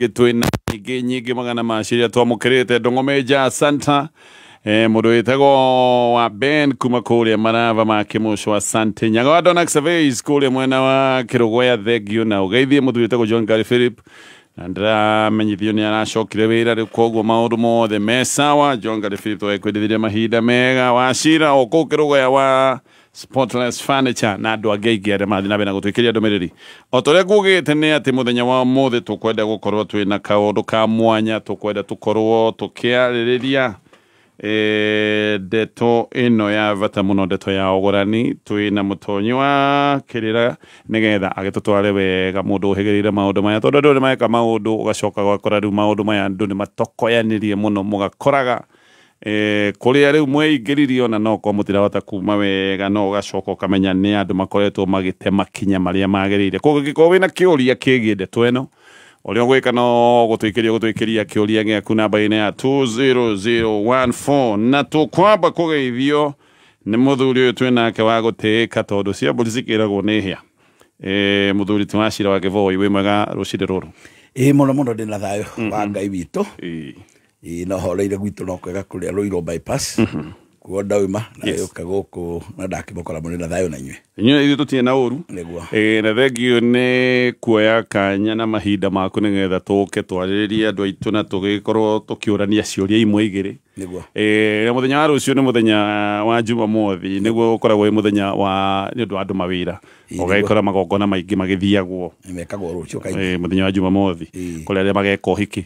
Twina nyingĩ nyingĩ magana maciria twamũkĩrĩte ndũng'omeja Santa mũndũ wĩtagwo wa Ben kuma kũrĩa Marava ma Kĩmũco. Asante Nyaga wa Donax Surveys kũrĩa mwena wa Kĩrũgũya, thengio na ũgeithie mũthuri wĩtagwo John Gary Philip, na ndĩramenyithio nĩ aracokire wĩra rĩu, koguo maũndũ mothe me sawa. John Gary Philip, tũgekwendithirie mahinda mega. Wacira o kũu Kĩrũgũya wa Spotless Furniture na andũ angĩ aingĩ arĩa marathiĩ na mbere na gũtwĩkĩria ndũmĩrĩri. O ta ũrĩa ngugĩte nĩ atĩ mũthenya wa ũmũthĩ tũkwenda gũkorwo twĩna kaũndũ ka mwanya, tũkwenda tũkorwo tũkĩarĩrĩria ndeto ĩno ya bata mũno, ndeto ya ũgũrani. Twĩna mũtonyi wa kĩrĩra nĩgetha agĩtũtware wega, mũndũ ũhĩgĩrĩire maũndũ maya, tondũ andũ nĩ mareka maũndũ ũgacoka ũgakora rĩu maũndũ maya andũ nĩ matokoyanĩrie mũno, mũgakoraga kũrĩa rĩu mweingĩririe ona no korwo mũtirahota kuma wega, no ũgacoka ũkamenya nĩ andũ makoretwo magĩte makinya marĩa magĩrĩire. Koguo ũngĩkorwo wĩna kĩũria kĩgiĩ ndeto ĩno, ũrĩa ũgwĩka no gũtwĩkĩria kĩũria gĩaku namba-inĩ ya 20014, na tũkwamba kũgeithio nĩ mũthuri ũyũ twĩnake wa gũtĩĩka, tondũ cia mbũri cikĩragwo nĩ hĩa. Mũthuri ti wa Cira wa Kĩboi, wĩ mwega rũcinĩ rũrũ? Ĩĩ, mũno mũno, ndĩna thayũ wa Ngai witũ. Ĩĩ. Ĩĩ, no horeire gwitũ, no kwega kũrĩa Rũirũ Bypass kuo ndauma na yũka gũkũ na ndakĩmũkora mũrĩ na thayũ na inyuĩ. Inyuĩ ithuĩ tũtirĩ na ũru. Nĩguo. Na thengio nĩ kuoya kanya na mahinda maku nĩgetha tũke twarĩrĩrie andũ aitũ na tũgĩkorwo tũkĩũrania ciũria imwe igĩrĩ. Nĩguo. Na mũthenya wa rũciũ nĩ mũthenya wa Jumamothi, nĩguo ũkoragwo wĩ mũthenya wa nĩ ũndũ wa andũ mawĩra, ũgagĩkora magongona maingĩ magĩthiagwo. Mekagwo rũciũ kaingĩ. Mũthenya wa Jumamothi. Kũrĩ arĩa mageka ũhiki.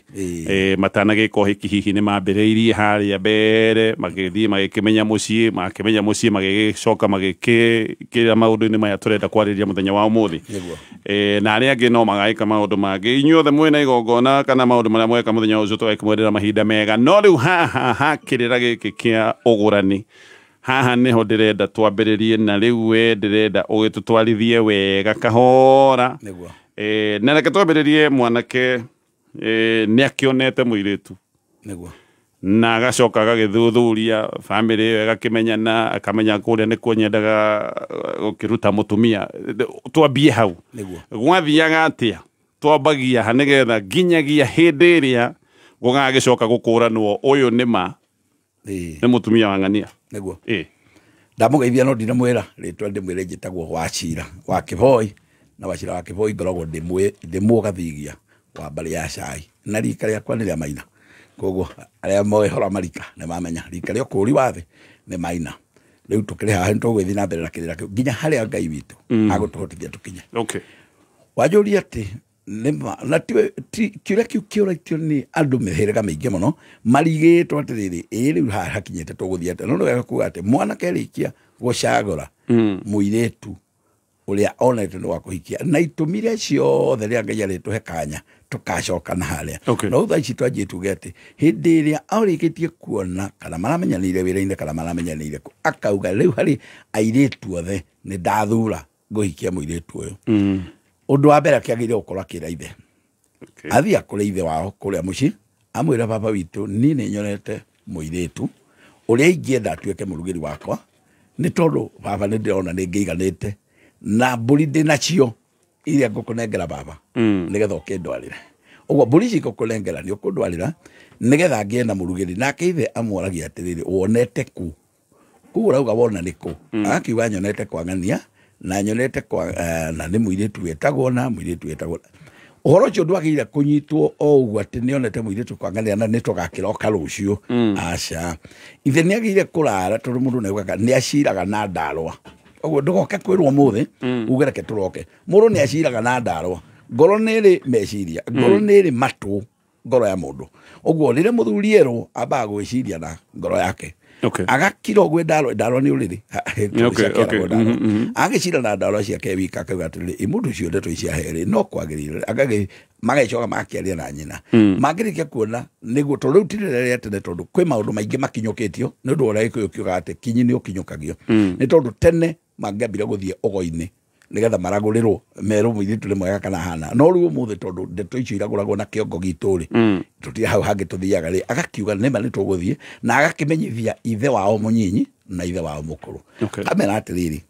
Matanagĩka ũhiki hihi nĩ mambĩrĩirie harĩa mbere magĩthiĩ magĩkĩmenya mũciĩ, makĩmenya mũciĩ, magĩgĩcoka magĩkĩra maũndũ-inĩ maya tũrenda kwarĩrĩria mũthenya wa ũmũthĩ. Nĩguo. Na arĩa angĩ no magagĩka maũndũ mangĩ. Inyuothe mwĩna igongona kana maũndũ marĩa mweka mũthenya ũcio, tũgakĩmwendera mahinda mega. No rĩu haha ha kĩrĩra gĩkĩ kĩa ũgũrani, haha nĩho ndĩrenda twambĩrĩrie, na rĩu we ndĩrenda ũgĩtũtwarithie wega kahora. Nĩguo. Na reke twambĩrĩrie mwanake nĩ akĩonete mũirĩtu Nĩguo. na agacoka agagĩthuthuria bamĩrĩ ĩyo, ĩgakĩmenyana, akamenya kũrĩa nĩkuo nyendaga gũkĩruta mũtumia. Twambie hau. Nĩguo. Gwathiaga atĩa? Twambagia ha nĩgetha nginyagia hĩndĩ ĩrĩa gũgagĩcoka gũkũranwo ũyũ nĩ ma nĩ mũtumia wa ng'ania? Nĩguo. Ĩĩ. Ndamũgeithia, no ndinamwĩra rĩtwa. Ndĩmwĩre njĩtagwo Wacira wa Kĩboi, na Wacira wa Kĩboi ngoragwo ndĩ mũgathigia wa mbarĩ ya Cai, na rika rĩakwa nĩ rĩa Maina, koguo arĩa moĩ hora marika nĩ mamenya rika rĩa ũkũri wa thĩ nĩ Maina. Rĩu tũkĩrĩ haha nĩ tũgũgĩthiĩ na mbere na kĩrĩra kĩu nginya harĩa Ngai witũ agũtũhotithia tũkinye. Wanjũria atĩ nĩma na kĩũria kĩu kĩũrĩtio nĩ andũ mĩhĩrĩga mĩingĩ mũno, marigĩtwo atĩrĩrĩ, ĩ rĩu haha hakinyĩte tũgũthiĩ atĩa? No nĩ wega kuga atĩ mwanake arĩkia gũcagũra mũirĩtu ũrĩa onete nĩ wa kũhikia na itũmi iria ciothe, rĩrĩa Ngai arĩtũhe kanya tũkacoka na harĩa. No thaa ici twanjie tuge atĩ hĩndĩ ĩrĩa arĩkĩtie kuona kana maramenyanĩire wĩra-inĩ kana maramenyanĩire kũ, akauga rĩu harĩ airĩtu othe nĩ ndathura ngũhikia mũirĩtu ũyũ, ũndũ wa mbere akĩagĩrĩire gũkorwo akĩra ithe. Athiĩ akũrĩ ithe wao kũrĩa mũciĩ, amwĩra, "Baba witũ, niĩ nĩ nyonete mũirĩtu ũrĩa ingĩenda atuĩke mũrugĩri wakwa, nĩ tondũ baba nĩ ndĩrona nĩ ngĩiganĩte na mbũri ndĩ nacio iria ngũkũnengera baba, nĩgetha ũkĩndwarĩre ũguo mbũri ici ngũkũnengera nĩ ũkũndwarĩra nĩgetha ngĩe na mũrugĩri." Nake ithe amworagia atĩrĩrĩ, "Wonete kũ kũu ũrauga wona nĩ kũ?" Agakiuga, "Nyonete kwa ng'ania na nyonete kwa na nĩ mũirĩtu wĩtagwo na mũirĩtu wĩtagwo." Ũhoro ũcio ndwagĩrĩire kũnyitwo o ũguo atĩ nĩonete mũirĩtu kwa ng'ania na nĩ tũgakĩroka rũciũ. Aca, ithe nĩ agĩrĩire kũrara, tondũ mũndũ nĩaugaga nĩ aciraga na ndarwa. Ũguo ndũgoke kwĩrwo ũmũthĩ uge reke tũroke. Mũndũ nĩ aciraga na ndarwa. Ngoro nĩ ĩrĩ meciria, ngoro nĩ ĩrĩ matũ, ngoro ya mũndũ. Ũguo rĩrĩa mũthuri erwo, ambaga gwĩciria na ngoro yake. Agakira ũguo, ndarwa ndarwa nĩ ũrĩrĩ. Agĩcira na ndarwa ciake wika, akauga atĩrĩrĩ, ĩ mũndũ ũcio ndeto ici aherĩ no kwagĩrĩire. Agagĩ magacoka makĩaria na nyina, mangĩrĩkia kuona nĩguo, tondũ rĩu ti rĩrĩa rĩa tene, tondũ kwĩ maũndũ maingĩ makinyũkĩtio nĩ ũndũ wa ũrĩa Gĩkũyũ kiugaga atĩ kinyi nĩ ũkinyũkagio. Nĩ tondũ tene mangĩambire gũthiĩ ũgo-inĩ nĩgetha maragũrĩrwo merwo mũirĩtu nĩ mwega kana hana, no rĩu ũmũthĩ tondũ ndeto icio iragũragwo na kĩongo gitũ rĩ, tũtirĩ hau hangĩ tũthiaga rĩ. Agakiuga nĩma nĩ tũgũthiĩ, na agakĩmenyithia ithe wao mũnyinyi na ithe wao mũkũrũ. Amera atĩrĩrĩ,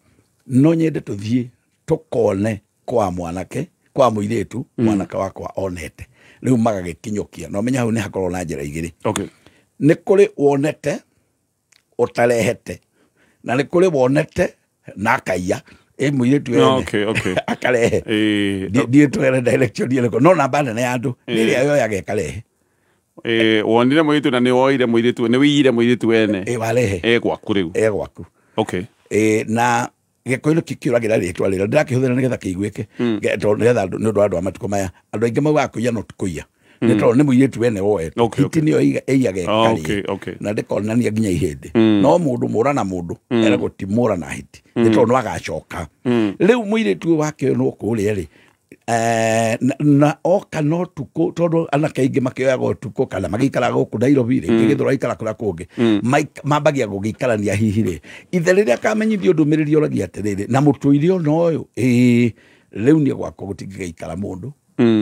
"No nyende tũthiĩ tũkone kwa mwanake, kwa mũirĩtu mwanake wakwa onete." Rĩu magagĩkinyũkia na ũmenye hau nĩ hakorwo na njĩra igĩrĩ. Okay. Nĩ kũrĩ wonete ũtarehete na nĩ kũrĩ wonete na akaiya ĩ mũirĩtu No, ene okay, okay. akarehe. Ndiĩ twere direction ĩrĩkũ, no namba nene ya andũ nĩ ĩrĩa yoyaga ĩkarehe. Wonire mũirĩtu na nĩ woire mũirĩtu, nĩ wĩiyire mũirĩtu wene. Ĩ warehe. E gwaku rĩu. E gwaku. Okay. Na gĩkũyũ nĩkĩo kĩũragĩra rĩtwa rĩrĩa ndĩrakĩhũthĩra nĩgetha kĩiguĩke. Tondũ nĩgetha nĩ ũndũ wa andũ a matukũ maya andũ aingĩ maugaga kũiya no ti kũiya, nĩ tondũ nĩ mũirĩtu wene woete. Okay, hiti nĩyo ĩiyaga Oh, ĩkarĩe. okay, okay. Na ndĩkonania nginya ihĩndĩ. No mũndũ mũra na mũndũ eragwo ti mũra na hiti, nĩ tondũ no agacoka. Rĩu mũirĩtu ũyũ wake ũyũ no kũrĩa rĩ, na oka no tukũ, tondũ anake aingĩ makĩoyaga ũtukũ kana magĩikaraga gũkũ Nairobi rĩ, gĩthũra aikara kũrĩa kũngĩ, mambagia gũgĩikarania hihi rĩ, ithe rĩrĩa akamenyithio ndũmĩrĩri oragia atĩrĩrĩ, na mũtũire ona ũyũ ĩĩ, rĩu niĩ gwakwa gũtingĩgĩikara mũndũ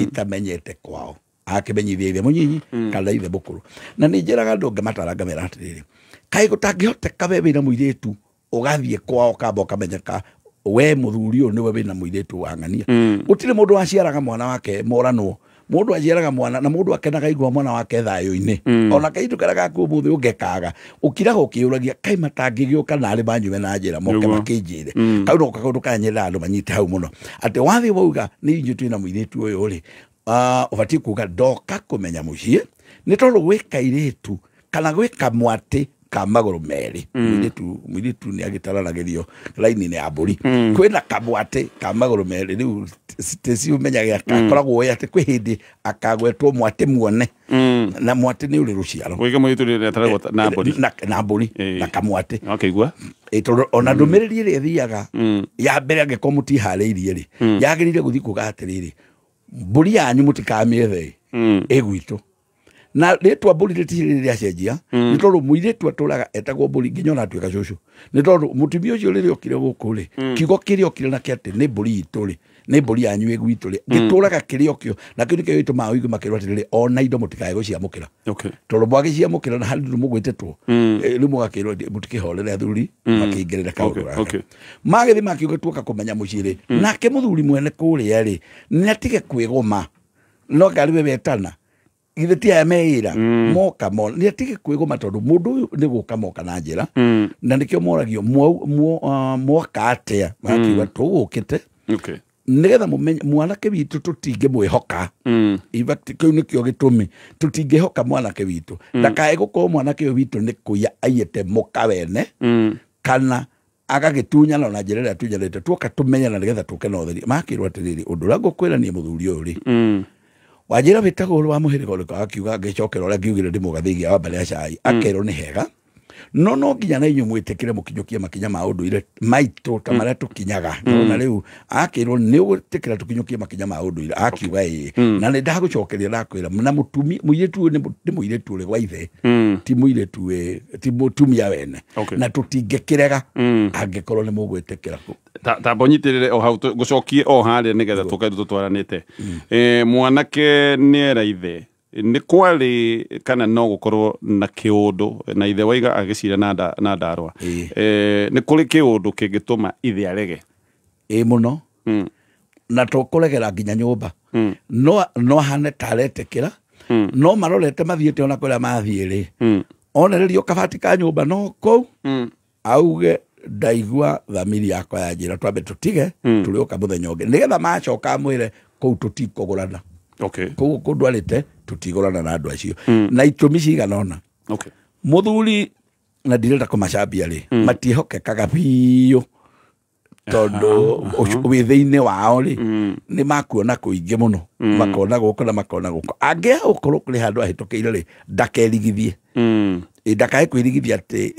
itamenyete kwao, akĩmenyithia ithe mũnyinyi kana ithe mũkũrũ. Na nĩ njĩraga andũ ngamatara ngamera atĩrĩrĩ, kaĩ gũtangĩhoteka we wĩna mũirĩtu ũgathiĩ kwao kamba ũkamenyeka we mũthuri ũyũ nĩwe wĩna mũirĩtu wa ng'ania. Gũtirĩ mũndũ waciaraga mwana wake moranwo, mũndũ aciaraga mwana na mũndũ akenaga igua mwana wake thayũ-inĩ. Ona kaindu karĩa gaku ũmũthĩ ũngĩkaga ũkiraga ũkĩũragia kaĩ matangĩgĩũka narĩ manyume na njĩra moke makĩnjĩre. Kau no kaũndũ karĩa nyendaga andũ manyite hau mũno, atĩ wathiĩ wauga nĩ inyuĩ twĩna mũirĩtu ũyũ rĩ, ũbatiĩ kuga ndoka kũmenya mũciĩ, nĩ tondũ gwĩ kairĩtu kana gwĩ kamwatĩ ka magũrũ merĩ. Mũirĩtu nĩ agĩtaranagĩrio raini-inĩ ya mbũri. Kwĩna kamwatĩ ka magũrũ merĩ, rĩu tĩciũmenyaga gakoragwo ĩ atĩ kwĩ hĩndĩ akagwetwo mwatĩ muone, na mwatĩ nĩ ũrĩ rũciaro. Wĩke mũirĩtu rĩrĩa ataragwo na mbũri. Na mbũri na kamwatĩ. Akĩigua. Tondũ ona ndũmĩrĩri ĩrĩa ĩthiaga ya mbere angĩkorwo mũtiharĩirie rĩ, yagĩrĩire gũthiĩ kuga atĩrĩrĩ, mbũri yanyu mũtikamĩethe ĩ gwitũ. Na rĩtwa mbũri rĩtirĩ rĩacenjia, nĩ tondũ mũirĩtu atũraga etagwo mbũri nginya ona atuĩka cũcũ, nĩ tondũ mũtumia ũcio rĩrĩa okire gũkũ rĩ, kiugo kĩrĩa okire nakĩo atĩ nĩ mbũri itũ rĩ, nĩ mbũri yanyu ĩ gwitũ rĩ, gĩtũraga kĩrĩ o kĩo. Na kĩu nĩkĩo gĩtũmaga ũigue makĩrwo atĩrĩrĩ, ona indo mũtikae gũciamũkĩra. Okay. Tondũ mwagĩciamũkĩra na harĩ mũgwĩtĩtwo, rĩu mũgakĩrwo mũtikĩhorere athuri makĩingĩrĩra kaũndũ gaka. Magĩthiĩ makiuga tuoka kũmenya mũciĩ rĩ, nake mũthuri mwene kũrĩa rĩ, nĩ atige kwĩgũma, no ngarĩ we wetana ithe ti aya meĩra moka mona, nĩ atige kwĩgũma tondũ mũndũ ũyũ nĩ gũka moka na njĩra. Na nĩkĩo moragio mwoka atĩa, makiuga tũgũkĩte Okay. nĩgetha mũmenye mwanake witũ tũtingĩmwĩhoka. In fact kĩu nĩkĩo gĩtũmi tũtingĩhoka mwanake witũ, ndakae gũkorwo mwanake ũyũ witũ nĩ kũiya aiyĩte mũka wene, kana agagĩtunyana na njĩra ĩrĩa atunyanĩte, tuoka tũmenyana nĩgetha tũke na ũtheri. Makĩrwo atĩrĩrĩ, ũndũ ũrĩa ngũkwĩra niĩ mũthuri ũyũ rĩ, wanjĩra wĩtagwo wa mũhĩrĩga ũrĩkũ, akiuga ngĩcokera ũrĩa ngiugire ndĩ mũgathĩgia wa mbarĩ ya cai, akerwo nĩ hega, no no nginya na inyuĩ mwĩtĩkĩre mũkinyũkie makinya ma ũndũire maitũ ta marĩa tũkinyaga. Na rĩu akĩrwo nĩ ũgwĩtĩkĩra tũkinyũkie makinya ma ũndũire, akiuga ĩĩ, na nĩ ndagũcokeria ndakwĩra, na mũtumi mũirĩtu ũyũ nĩ mũirĩtu ũrĩ gwa ithe, ti mũirĩtu ti mũtumia wene, na tũtingĩkĩrega angĩkorwo nĩ mũgwĩtĩkĩra. Tamba ũnyitĩrĩre o hau ngũcokie o harĩa nĩgetha tũke tũtwaranĩte. Mwanake nĩ era ithe nĩ kwarĩ kana no gũkorwo na kĩũndũ na ithe waiga agĩcira na ndarwa, nĩ kũrĩ kĩũndũ kĩngĩtũma ithe arege? Ĩ mũno, na tũkũregera nginya nyũmba. No hane taretĩkĩra, no marorete mathiĩte ona kũrĩa mathiĩ rĩ, onererio kabati ka nyũmba no kũu, auge ndaigua thamiri yakwa ya njĩra twambe tũtige, tũrĩũka mũthenya ũngĩ, nĩgetha macoka amwĩre kũu tũtikũgũrana. Okay. Kũu kũndwarĩte tũtigũrana na andũ acio. Na itũmi cigana ũna. Okay. Mũthuri na ndirenda kũmacambia rĩ, matiĩhokekaga biũ, tondũ wĩ thĩinĩ wao rĩ, nĩ makuona kũingĩ mũno, makona gũkũ na makona gũkũ. Angĩaga gũkorwo kũrĩ handũ ahĩtũkĩire rĩ, ndakerigithie. Ndakae kwĩrigithia atĩ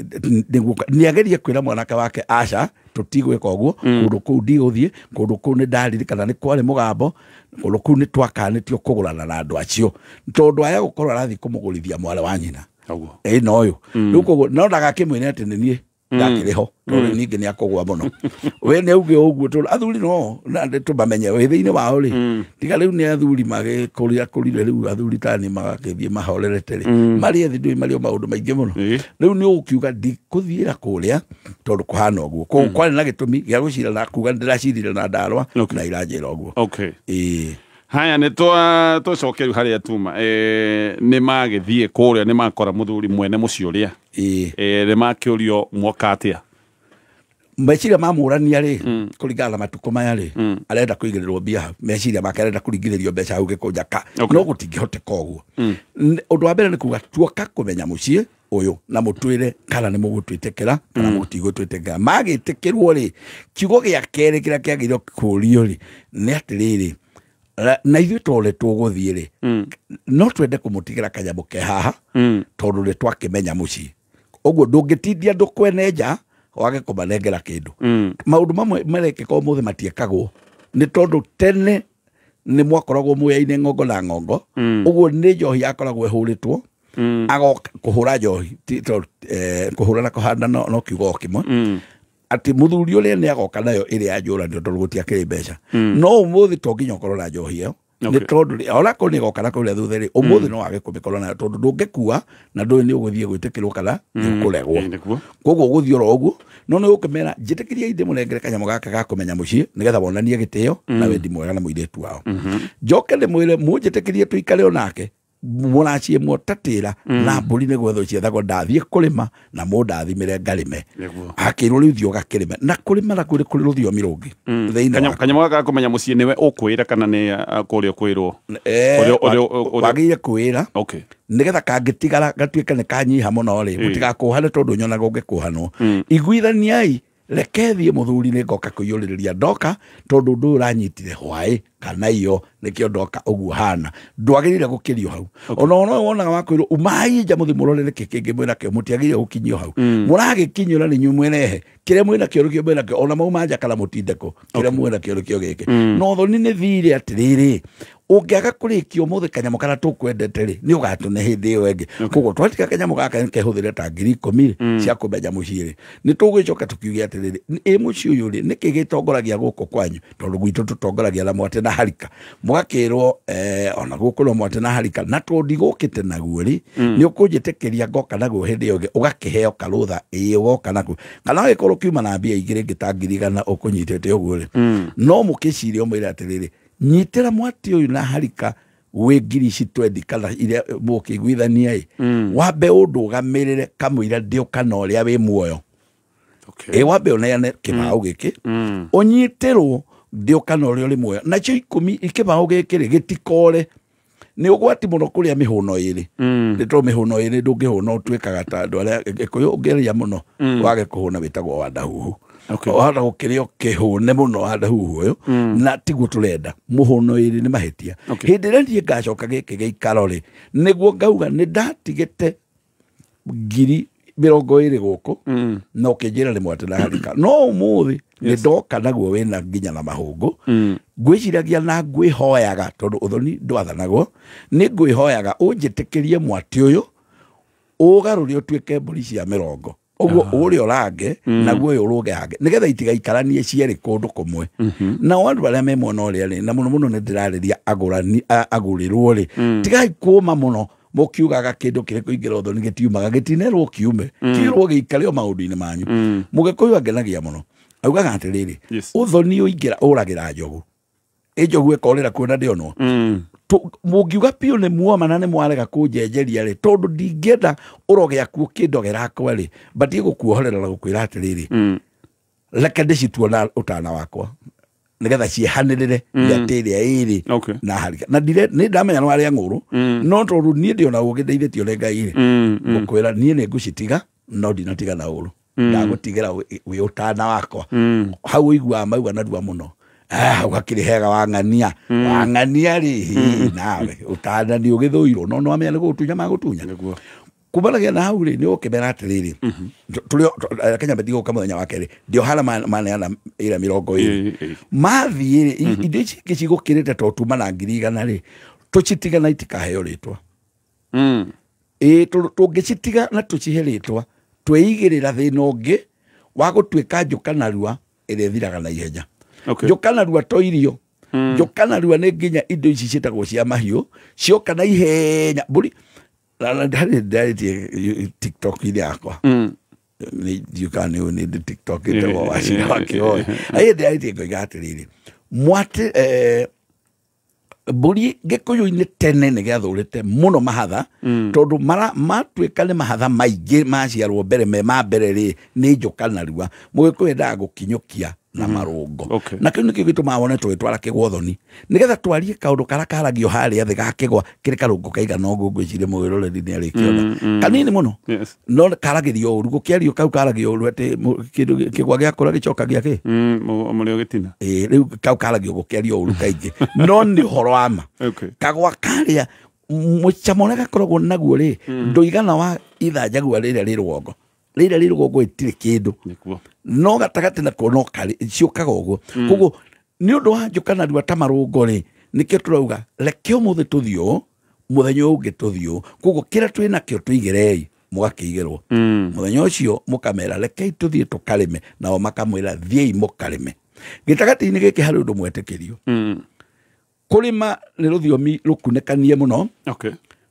nĩ agerie kwĩra mwanake wake aca tũtigwĩka ũguo, kũndũ kũu ndigũthiĩ, kũndũ kũu nĩ ndaririkana nĩ kwarĩ mũgambo, kũndũ kũu nĩ twakanĩtio kũgũrana na andũ acio, tondũ aya gũkorwo arathiĩ kũmũgũrithia mwarĩ wa nyina. Ĩ no ũyũ. Rĩu koguo no ndagakĩmwĩre atĩ nĩ niĩ ndakĩrĩ ho, tondũ ningĩ nĩ akũgũa mũno. We nĩ auge ũguo tondũ athuri no na tũmamenye wĩ thĩinĩ wao rĩ, tiga rĩu nĩ athuri magĩkũrĩa kũrire, rĩu athuri tani magakĩthiĩ mahorerete rĩ, marĩ ethĩ ndũĩ marĩ o maũndũ maingĩ mũno. Rĩu nĩ ũgũkiuga ndikũthiĩra kũrĩa tondũ kũhana ũguo. Koguo kwarĩ na gĩtũmi gĩa gũcira na kuga ndĩracirire na ndarwa na iranjĩra ũguo. Okay. Haya nĩ tũcoke rĩu harĩa tuma nĩ magĩthiĩ kũrĩa nĩ makora mũthuri mwene mũciĩ ũrĩa nĩ makĩũrio mwoka atĩa meciria ma mũrania rĩ kũringana na matukũ maya rĩ arenda kũigĩrĩrwo mbia hau meciria make arenda kũringithĩrio mbeca hau gĩkũnja ka no gũtingĩhoteka ũguo. Ũndũ wa mbere nĩ kuga tuoka kũmenya mũciĩ ũyũ na mũtwĩre kana nĩ mũgũtwĩtĩkĩra kana mũtigũtwĩtĩkĩra. Magĩtĩkĩrwo rĩ kiugo gĩa kerĩ kĩrĩa kĩagĩrĩirwo kũũrio rĩ nĩ atĩrĩrĩ na ithuĩ tore tũgũthiĩ rĩ no twende kũmũtigĩra kanyamũ ke haha tondũ nĩ twakĩmenya mũciĩ ũguo ndũngĩtindia andũ kwene nja wage kũmanengera kĩndũ. Maũndũ mamwe marekĩka ũmũthĩ matiĩkagwo nĩ tondũ tene nĩ mwakoragwo muoyaine ng'ongo na ng'ongo ũguo nĩ njohi yakoragwo ĩhũrĩtwo agoka kũhũra njohi kũhũra na kũhanda no kiugo o kĩmwe atĩ mũthuri ũrĩa nĩ agoka nayo ĩrĩa ya njũranio tondũ gũtiakĩrĩ mbeca no ũmũthĩ to nginya ũkorwo na njohi ĩyo nĩ tondũ onakorwo nĩ ĩgoka na kũrĩa thutha rĩ ũmũthĩ no wage kũmĩkorwo nayo tondũ ndũngĩkua na ndũĩ nĩ ũgũthiĩ gwĩtĩkĩrwo kana nĩ ũkũregwo koguo ũgũthiĩ oro ũguo no nĩ ũkĩmera njĩtĩkĩriai ndĩmũnengere kanyamũ gaka ga kũmenya mũciĩ nĩgetha wonanie gĩtĩo na wendi mwega na mũirĩtu wao. Njoke ndĩmwĩre mũnjĩtĩkĩrie tũikare onake mũracie mwotatĩra na mbũri nĩ gwethwo ciethagwo ndathiĩ kũrĩma na mũndathimĩre ngarĩme akĩrwo rĩu thiĩ ũgakĩrĩme na kũrĩma na kũrĩ rũthiomi rũngĩ thĩinĩ wa kanyamũ gaka kũmenya mũciĩ nĩwe ũkwĩra kana nĩ kũrĩa ũkwĩrwo wagĩrĩire kwĩra nĩgetha kangĩtigara gatuĩke nĩ kanyiha mũno rĩ mũtigakũhane tondũ nyonaga ũngĩkũhanwo iguithaniai reke thiĩ mũthuri nĩ ngoka kũiyũrĩrĩria ndoka tondũ ũndũ ũyũ ũranyitire hwaĩ kana iyo nĩkĩo ndoka ũguo hana ndwagĩrĩire gũkĩrio hau ona ũyũ wonaga wakwĩrwo umai nja mũthiĩ mũrore nĩkĩ kĩngĩ mwĩnakĩo mũtiagĩrĩire gũkinyio hau mũragĩkinyĩra nĩ inyuĩ mwenehe kĩrĩa mwĩnakĩo nĩkĩo mwĩnakĩo ona mauma nja kana mũtinde kũ kĩrĩa mwĩnakĩo nĩkĩo gĩkĩ no thoni nĩ thire atĩrĩrĩ ũngĩaga kũrĩkia ũmũthĩ kanyamũ karĩa tũkwendete rĩ nĩ ũgatũne hĩndĩ ĩyo ĩngĩ koguo twatiga kanyamũ gaka kehũthĩre ta 10,000 cia kũmenya mũciĩ rĩ nĩ tũgũgĩcoka tũkiuge atĩrĩrĩ ĩ mũciĩ ũyũ rĩ nĩkĩ gĩtongoragia gũkũ kwanyu tondũ gwitũ tũtongoragia na mwate na harika mũgakĩrwo ona gũkũ no mwate na harika na tondũ ndigũkĩte naguo rĩ nĩ ũkũnjĩtĩkĩria ngoka naguo hĩndĩ ĩyo ĩngĩ ũgakĩheo karũtha ĩĩ ũgoka naguo kana ũgĩkorwo ũkiuma na mbia igĩrĩ ĩngĩ ta 100,000 ũkũnyitĩte ũguo rĩ no mũkĩcirie ũmwĩre atĩrĩrĩ nyitĩra mwati ũyũ na harika wĩ ngiri ici twendi kana iria mũkĩiguithania ĩ wambe ũndũgamĩrĩre kamũira ndĩũka na ũrĩa wĩ muoyo ĩ wambe ũneane kĩbaũ gĩkĩ ũnyitĩrwo ndĩũka na ũrĩa ũrĩ muoyo nacio 10 kĩbaũ gĩkĩ rĩ gĩtikore nĩ ũgwati mũno kũrĩa mĩhũno ĩrĩ nĩ tondũ mĩhũno ĩrĩ ndũngĩhũna ũtuĩkaga ta andũ arĩa Gĩkũyũ ũngĩrĩa mũno wage kũhũna wĩtagwo wandahuhu wahota gũkĩrĩa ũkĩhũne mũno wandahuhu ũyũ na tiguo tũrenda mũhũno ĩrĩ nĩ mahĩtia hĩndĩ ĩrĩa niĩ ngacoka gĩkĩ gĩikaro rĩ nĩguo ngauga nĩ ndatigĩte 20,000 gũkũ na ũkĩnjĩra nĩ mwate na harika no ũmũthĩ nĩ ndoka naguo wĩna nginya na mahũngũ ngwĩciragia na ngwĩhoyaga tondũ ũthoni ndwathanagwo nĩ ngwĩhoyaga ũnjĩtĩkĩrie mwatĩ ũyũ ũgarũre ũtuĩke mbũri cia 20 ũguo ũrĩa ũrange naguo ũyũ ũrũge hange nĩgetha itigaikaranie cierĩ kũndũ kũmwe nao andũ arĩa me mwena ũrĩa rĩ na mũno mũno nĩ ndĩrarĩria agũrani agũrĩrwo rĩ tigai kũma mũno mũkiugaga kĩndũ kĩrĩ kũingĩra ũthoni gĩtiumaga gĩtinerwo kiume kĩrwo gĩikare o maũndũ-inĩ manyu Mũgĩkũyũ angenagia mũno augaga atĩrĩrĩ ũthoni ũingĩra ũragĩra njogu ĩ njogu ĩkorĩra kuo na ndĩonwo mũngiuga biũ nĩ muoma na nĩ mwarega kũnjenjeria rĩ tondũ ndingĩenda ũroge akuo kĩndogera akwa rĩ batiĩ gũkuohorera na gũkwĩra atĩrĩrĩ reke ndĩcituo na ũtana wakwa nĩgetha ciehanĩrĩre mĩatĩ ĩrĩa ĩrĩ na harika na nĩ ndamenya no arĩa ng'ũrũ no tondũ niĩ ndĩ ona ũgĩ ndeithĩtio nĩ Ngai rĩ ngũkwĩra niĩ nĩ ngũcitiga no ndinatiga na ũru ndagũtigĩra wĩ ũtana wakwa hau ũiguaga mauga narua mũno hau hakĩrĩ hega wang'ania wang'ania rĩ nawe ũtana nĩ ũgĩthũirwo no nĩwamenya nĩ gũgũtunya magũtunya kumanagia na hau rĩ nĩ ũkĩmera atĩrĩrĩ tũrĩ Kenya metigũka mũthenya wa kerĩ ndĩohana maneana ĩrĩa 20 mathiĩ rĩ indo ici ingĩ cigũkĩrĩte to tuma na 100,000 rĩ tũcitiga na itikaheo rĩtwa ĩ tũngĩcitiga na tũcihe rĩtwa twĩigĩrĩra thĩna ũngĩ wa gũtuĩka njũka narua ĩrĩa ĩthiraga na ihenya njũka narua to irio njũka narua nĩ nginya indo ici ciĩtagwo cia mahiũ cioka na ihenya mbũri harĩ ndarĩtie TikTok-inĩ yakwa ndiũkaga nĩ nĩ ndĩ TikTok ĩtagwo Wachira wa Kĩhoi hĩndĩ ndarĩtie ngoiga atĩrĩrĩ mwatĩ Mbũri Gĩkũyũ-inĩ tene nĩ gĩathũrĩte mũno mahatha, tondũ matuĩka nĩ mahatha maingĩ maciarwo mbere me ma mbere rĩ, nĩ njoka narua. Mũgĩkũyũ endaga gũkinyũkia na marũngo. Na kĩu nĩkĩo gĩtũmaga wone tũgĩtwara kĩgwa thoni, nĩgetha twarie kaũndũ karĩa karagio harĩa thĩ ga kĩgwa kĩrĩ karũngo kaigana ũguo. Ngwĩciria mwĩroreri nĩ arĩkĩona kanini mũno, no karagĩrio ũru gũkĩario kau karagio ũru atĩ kĩndũ kĩgwa gĩakũra gĩcokagia kĩ mũrĩo gĩtina. Rĩu kau karagio gũkĩario ũru kaingĩ, no nĩ ũhoro wa ma. Kagwa karĩa mũcamo ũrĩa gakoragwo naguo rĩ, ndũigana wa ithanjagua rĩrĩa rĩ rũgongo, rĩrĩa rĩ rũgongo ĩtirĩ kĩndũ, no gatagatĩ nakuo no karĩ ciũkaga ũguo. Koguo nĩ ũndũ wa njũka narua ta marũngo rĩ, nĩkĩo tũrauga reke ũmũthĩ tũthiĩ ũũ, mũthenya ũyũ ũngĩ tũthiĩ ũũ. Koguo kĩrĩa twĩ nakĩo tũigĩrei, mũgakĩigĩrwo. Mũthenya ũcio mũkamera rekei tũthiĩ tũkarĩme, nao makamwĩra thiĩi mũkarĩme. Gĩtagatĩ-inĩ gĩkĩ harĩ ũndũ mwetĩkĩrio. Kũrĩma nĩ rũthiomi rũkunĩkanie mũno,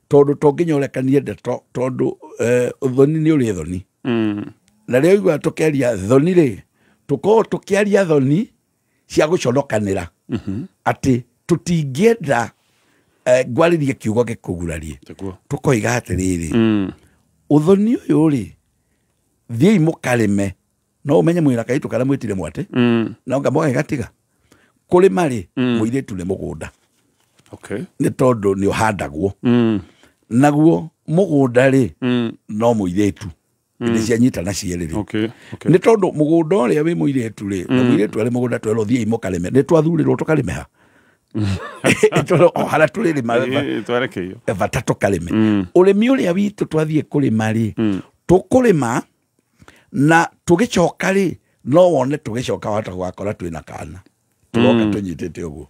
tondũ to nginya ũrekanie ndeto, tondũ ũthoni nĩ ũrĩ thoni. Na rĩrĩa ũiguaga tũkĩaria thoni rĩ, tũkoragwo tũkĩaria thoni cia gũconokanĩra, atĩ tũtingĩenda ngwarĩrie kiugo gĩkũgurarie. Tũkoiga atĩrĩrĩ, ũthoni ũyũ rĩ, thiĩi mũkarĩme, no ũmenye mwĩra kaitũ karĩa mwĩtire mwatĩ, no anga mũgagĩgatiga. Kũrĩma rĩ, mũirĩtu nĩ mũgũnda. Nĩ tondũ nĩ ũhandagwo. Naguo mũgũnda rĩ, no mũirĩtu. Nĩ cianyitana cierĩ rĩ. Nĩ tondũ mũgũnda ũrĩa wĩ mũirĩtu rĩ, na mũirĩtu arĩ mũgũnda twerwo thiĩi mũkarĩme, nĩ twathurĩrwo tũkarĩme ha? Tondũ o harĩa tũrĩrĩma twerekeio bata tũkarĩme. Ũrĩmi ũrĩa witũ twathiĩ kũrĩma rĩ, tũkũrĩma na tũgĩcoka rĩ, no wone tũgĩcoka wahota gũgakora twĩna kana tũroka tũnyitĩte ũguo.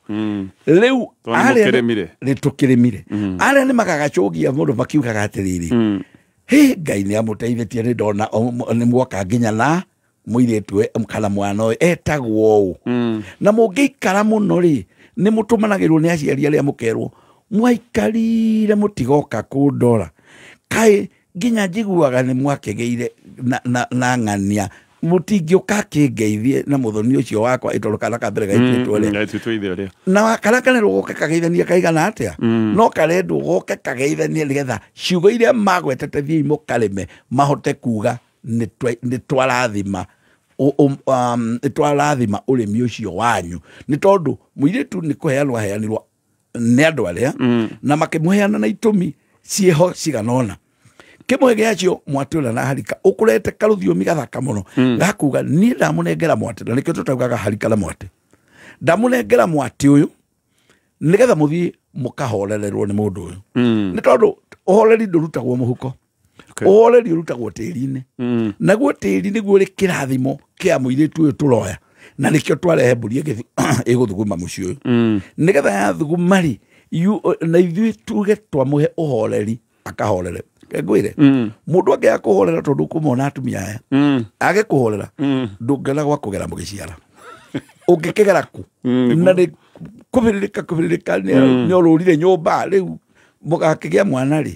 Rĩu arĩa tũkĩrĩmire, arĩa nĩ magagacũgia mũndũ makiugaga atĩrĩrĩ, hĩ Ngai nĩ amũteithĩtie, nĩ ndona nĩ mwoka nginya na mũirĩtu kana mwana ũyũ etagwo ũũ. Na mũngĩikara mũno rĩ, nĩ mũtũmanagĩrwo nĩ aciari arĩa mũkerwo mwaikarire mũtigoka kũndora, kaĩ nginya njiguaga nĩ mwakĩgĩire na ng'ania, mũtingĩũka kĩngeithie na mũthoni ũcio wakwa, ĩtondũ kana ka mbere gaitĩtwo rĩ, na kana kanerwo goke kageithania kaigana atĩa, no karendwo goke kageithanie nĩgetha ciugo iria magwetete thiĩi mũkarĩme mahote kuga nĩ twarathima twarathima ũrĩmi ũcio wanyu. Nĩ tondũ mũirĩtu nĩ kũheanwo aheanirwo nĩ andũ arĩa, na makĩmũheana na itũmi ciĩho cigana ũna. Kĩmwe gĩacio mwatĩ ũrĩa na harika ũkũrete karũthiomi gathaka mũno, gakuga niĩ ndamũnengera mwatĩ, na nĩkĩo tũtaugaga harika na mwatĩ. Ndamũnengera mwatĩ ũyũ nĩgetha mũthiĩ mũkahorererwo nĩ mũndũ ũyũ. Nĩ tondũ ũhoreri ndũrutagwo mũhuko, ũhoreri ũrutagwo tĩri-inĩ. Naguo tĩri nĩguo ũrĩ kĩrathimo kĩa mũirĩtu ũyũ tũroya, na nĩkĩo twarehe mbũri ĩgũthuguma mũciĩ ũyũ, nĩgetha yathuguma rĩ, na ithuĩ tuge twamũhe ũhoreri akahorere. Ngwĩre mũndũ angĩaga kũhorera tondũ ũkũmona atumia aya age kũhorera, ndũngĩona gwa kũgera mũgĩciara. Ũngĩkĩgera kũ? Na nĩ kũbĩrĩrĩka kũbĩrĩrĩka, nĩ ũrũrire nyũmba rĩu mũgakĩgĩa mwana rĩ,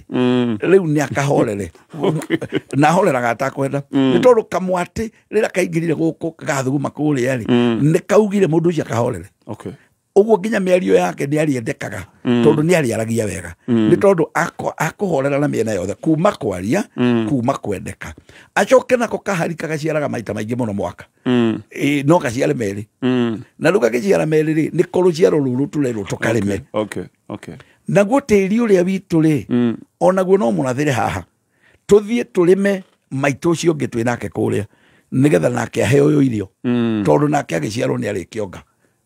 rĩu nĩ akahorere, na ahoreraga atakwenda. Nĩ tondũ kamwatĩ rĩrĩa kaingĩrire gũkũ gathuguma kũrĩa rĩ, nĩ kaugire mũndũ ũcio akahorere. Ũguo nginya mĩario yake nĩ arĩendekaga, tondũ nĩ arĩaragia wega, nĩ tondũ akũhorera na mĩena yothe, kuma kwaria, kuma kwendeka. Acoke nako kaharika gaciaraga maita maingĩ mũno mwaka, no gaciare merĩ, na rĩu gagĩciara merĩ rĩ, nĩ ko rũciaro rũrũ tũrerwo tũkarĩme. Naguo tĩri ũrĩa witũ rĩ, onaguo no mũrathĩre haha, tũthiĩ tũrĩme maitũ ũcio ũngĩ twĩ nake kũrĩa, nĩgetha nake aheo ũyũ irio, tondũ nake agĩciarwo nĩ arĩkĩonga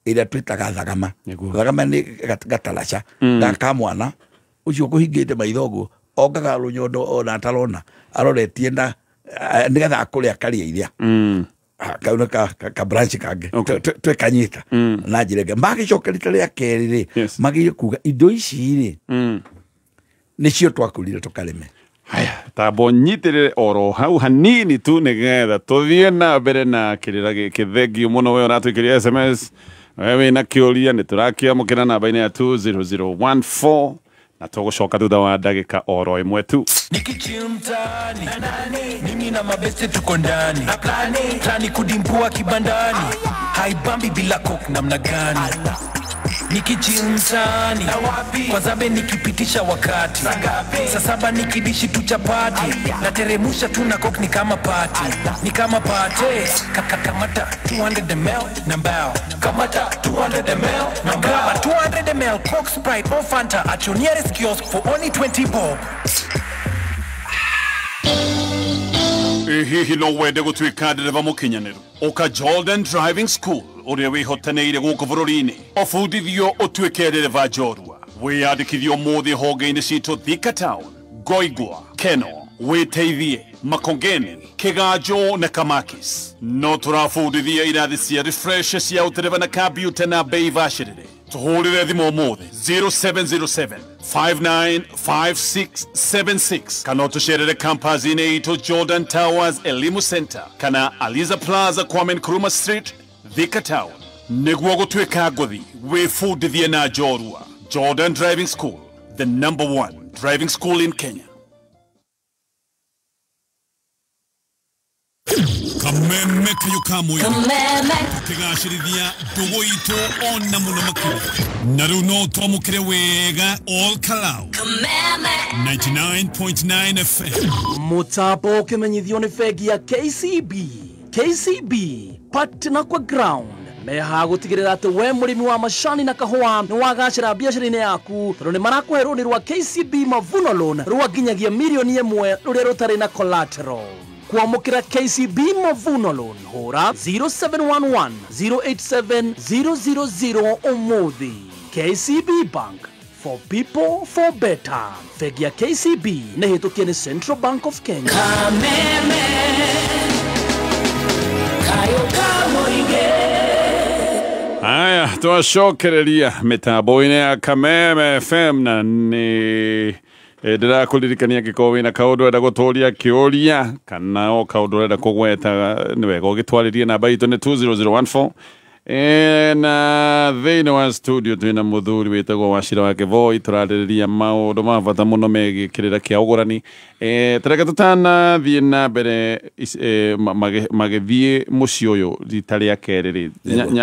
ĩrĩa twĩtaga thagama. Thagama nĩ gataraca ga mwana ũcio ũkũhingĩte maitho ũguo, ongaga rũnyondo ona atarona, aroretie na nĩgetha akũre akarĩa iria. Kau nĩ ka branch kangĩ twekanyita na njĩra ĩngĩ. Magĩcoka rita rĩa kerĩ rĩ, magĩrĩire kuga indo ici rĩ, nĩcio twakũrire tũkarĩme. Haya, tambo nyitĩrĩre oro hau hanini tu nĩgetha tũthiĩ na mbere na kĩrĩra gĩkĩ. Thengiũ mũno we ũratwĩkĩria SMS, we wĩna kĩũria nĩ tũrakĩamũkĩra namba-inĩ ya 20014, na tũgũcoka thutha wa ndagĩka oro ĩmwe tu. Nikichill mtaani, mimi na mabeste tuko ndani, plani kudimbua kibandani, haibambi bila coke namna gani? Nikichill mtaani kwa zabe nikipitisha wakati saa saba nikidishi tu chapati nateremusha tu na coke ni kama party ni kama party. Kamata 200 ml na mbao, kamata 200 ml na mbao, 200 ml Coke, Sprite or Fanta at your nearest kiosk for only 20 bob. Hihi no wende gũtuĩka ndereba mũkinyanĩru, ũka Jordan Driving School ũrĩa wĩhotanĩire gũkũ bũrũri-inĩ, ũbundithio ũtuĩke ndereba njorua. Wĩyandĩkithio ũmũthĩ honge-inĩ citũ Thika Town, Ngoingwa, Keno, Wĩteithie, Makongeni, Kĩganjo na Kamakis. No tũrabundithia irathi cia refresh cia ũtereba na kambiuta na bei bacĩrĩre. Tũhũrĩre thimũ ũmũthĩ 0707 595676 kana ũtũcerere campus-inĩ itũ Jordan Towers Elimu Center kana Aliza Plaza, Kwame Nkrumah Street, Thika Town. Nĩguo gũtuĩka ngũthi, wĩbundithie na njorua. Jordan Driving School, the number one driving school in Kenya. Kameme kayo kamwe tukigacĩrithia ndũgũ itũ ona mũno makĩria, na rĩu no twamũkĩre wega all Kalau 99.9 FM. Mũtambo ũkĩmenyithio nĩ bengi ya KCB. KCB partner kwa ground meha gũtigĩrĩra atĩ we mũrĩmi wa macani na kahũa nĩ wagacĩra biacara-inĩ yaku, tondũ nĩ marakũhe rũni rwa KCB Mavuno Loan rwa nginyagia 1 mirioni rũrĩa rũtarĩ na collateral. Kuamũkĩra KCB Mavuno Loan, hũra 0711 087 000 ũmũthĩ. KCB Bank, for people, for better. Bengi ya KCB nĩ hĩtũkie nĩ Central Bank of Kenya. Kameme kayo kamoige. Haya, twacokereria mĩtambo-inĩ ya Kameme FM, na nĩ ndĩrakũririkania angĩkorwo wĩna kaũndũ ũrenda gũtũria kĩũria kana o kaũndũ ũrenda kũgweta, nĩ wega ũgĩtwarĩrie. Namba itũ nĩ 20014. Na thĩinĩ wa studio twĩna mũthuri wĩtagwo Wachira wa Kĩboi, tũrarĩrĩria maũndũ ma bata mũno megiĩ kĩrĩra kĩa ũgũrani. Tareke tũtanathiĩ na mbere magĩthiĩ mũciĩ ũyũ rita rĩa kerĩ rĩ,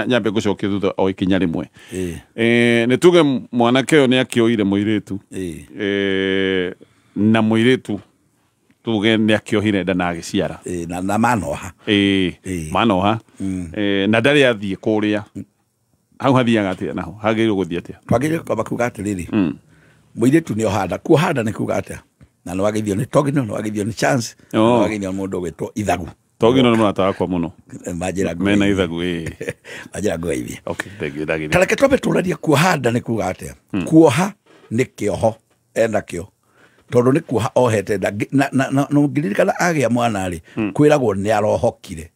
nyambe ngũcokie thutha o ikinya rĩmwe. Nĩ tuge mwanake ũyũ nĩ akĩoire mũirĩtu, na mũirĩtu tuge nĩ akĩohire nda na agĩciara. Na manoha. Ĩĩ, manoha. Na ndarĩ athiĩ kũrĩa hau, hathiaga atĩa naho, hagĩrĩirwo gũthiĩ atĩa? Twagĩrĩirwo kwamba kuga atĩrĩrĩ, mũirĩtu nĩ ohanda. Kuohanda nĩ kuga atĩa? Na nĩ wagĩithio nĩ Togino, nĩ wagĩithio nĩ Chance, nĩ wagĩithio nĩ mũndũ ũgwĩtwo Ithagu. Togino nĩ mũrata wakwa mũno. Manjĩra mena Ithagu, ĩĩ. Manjĩra ngũgeithie. Okay, thank you, ndagĩrĩire. Tareke twambe tũranie kuohanda nĩ kuga atĩa. Kuoha nĩ kĩoho enakĩo, tondũ nĩ kuoha ohete nda. Na ũngĩririkana agĩa mwana rĩ, kwĩragwo nĩ arohokire.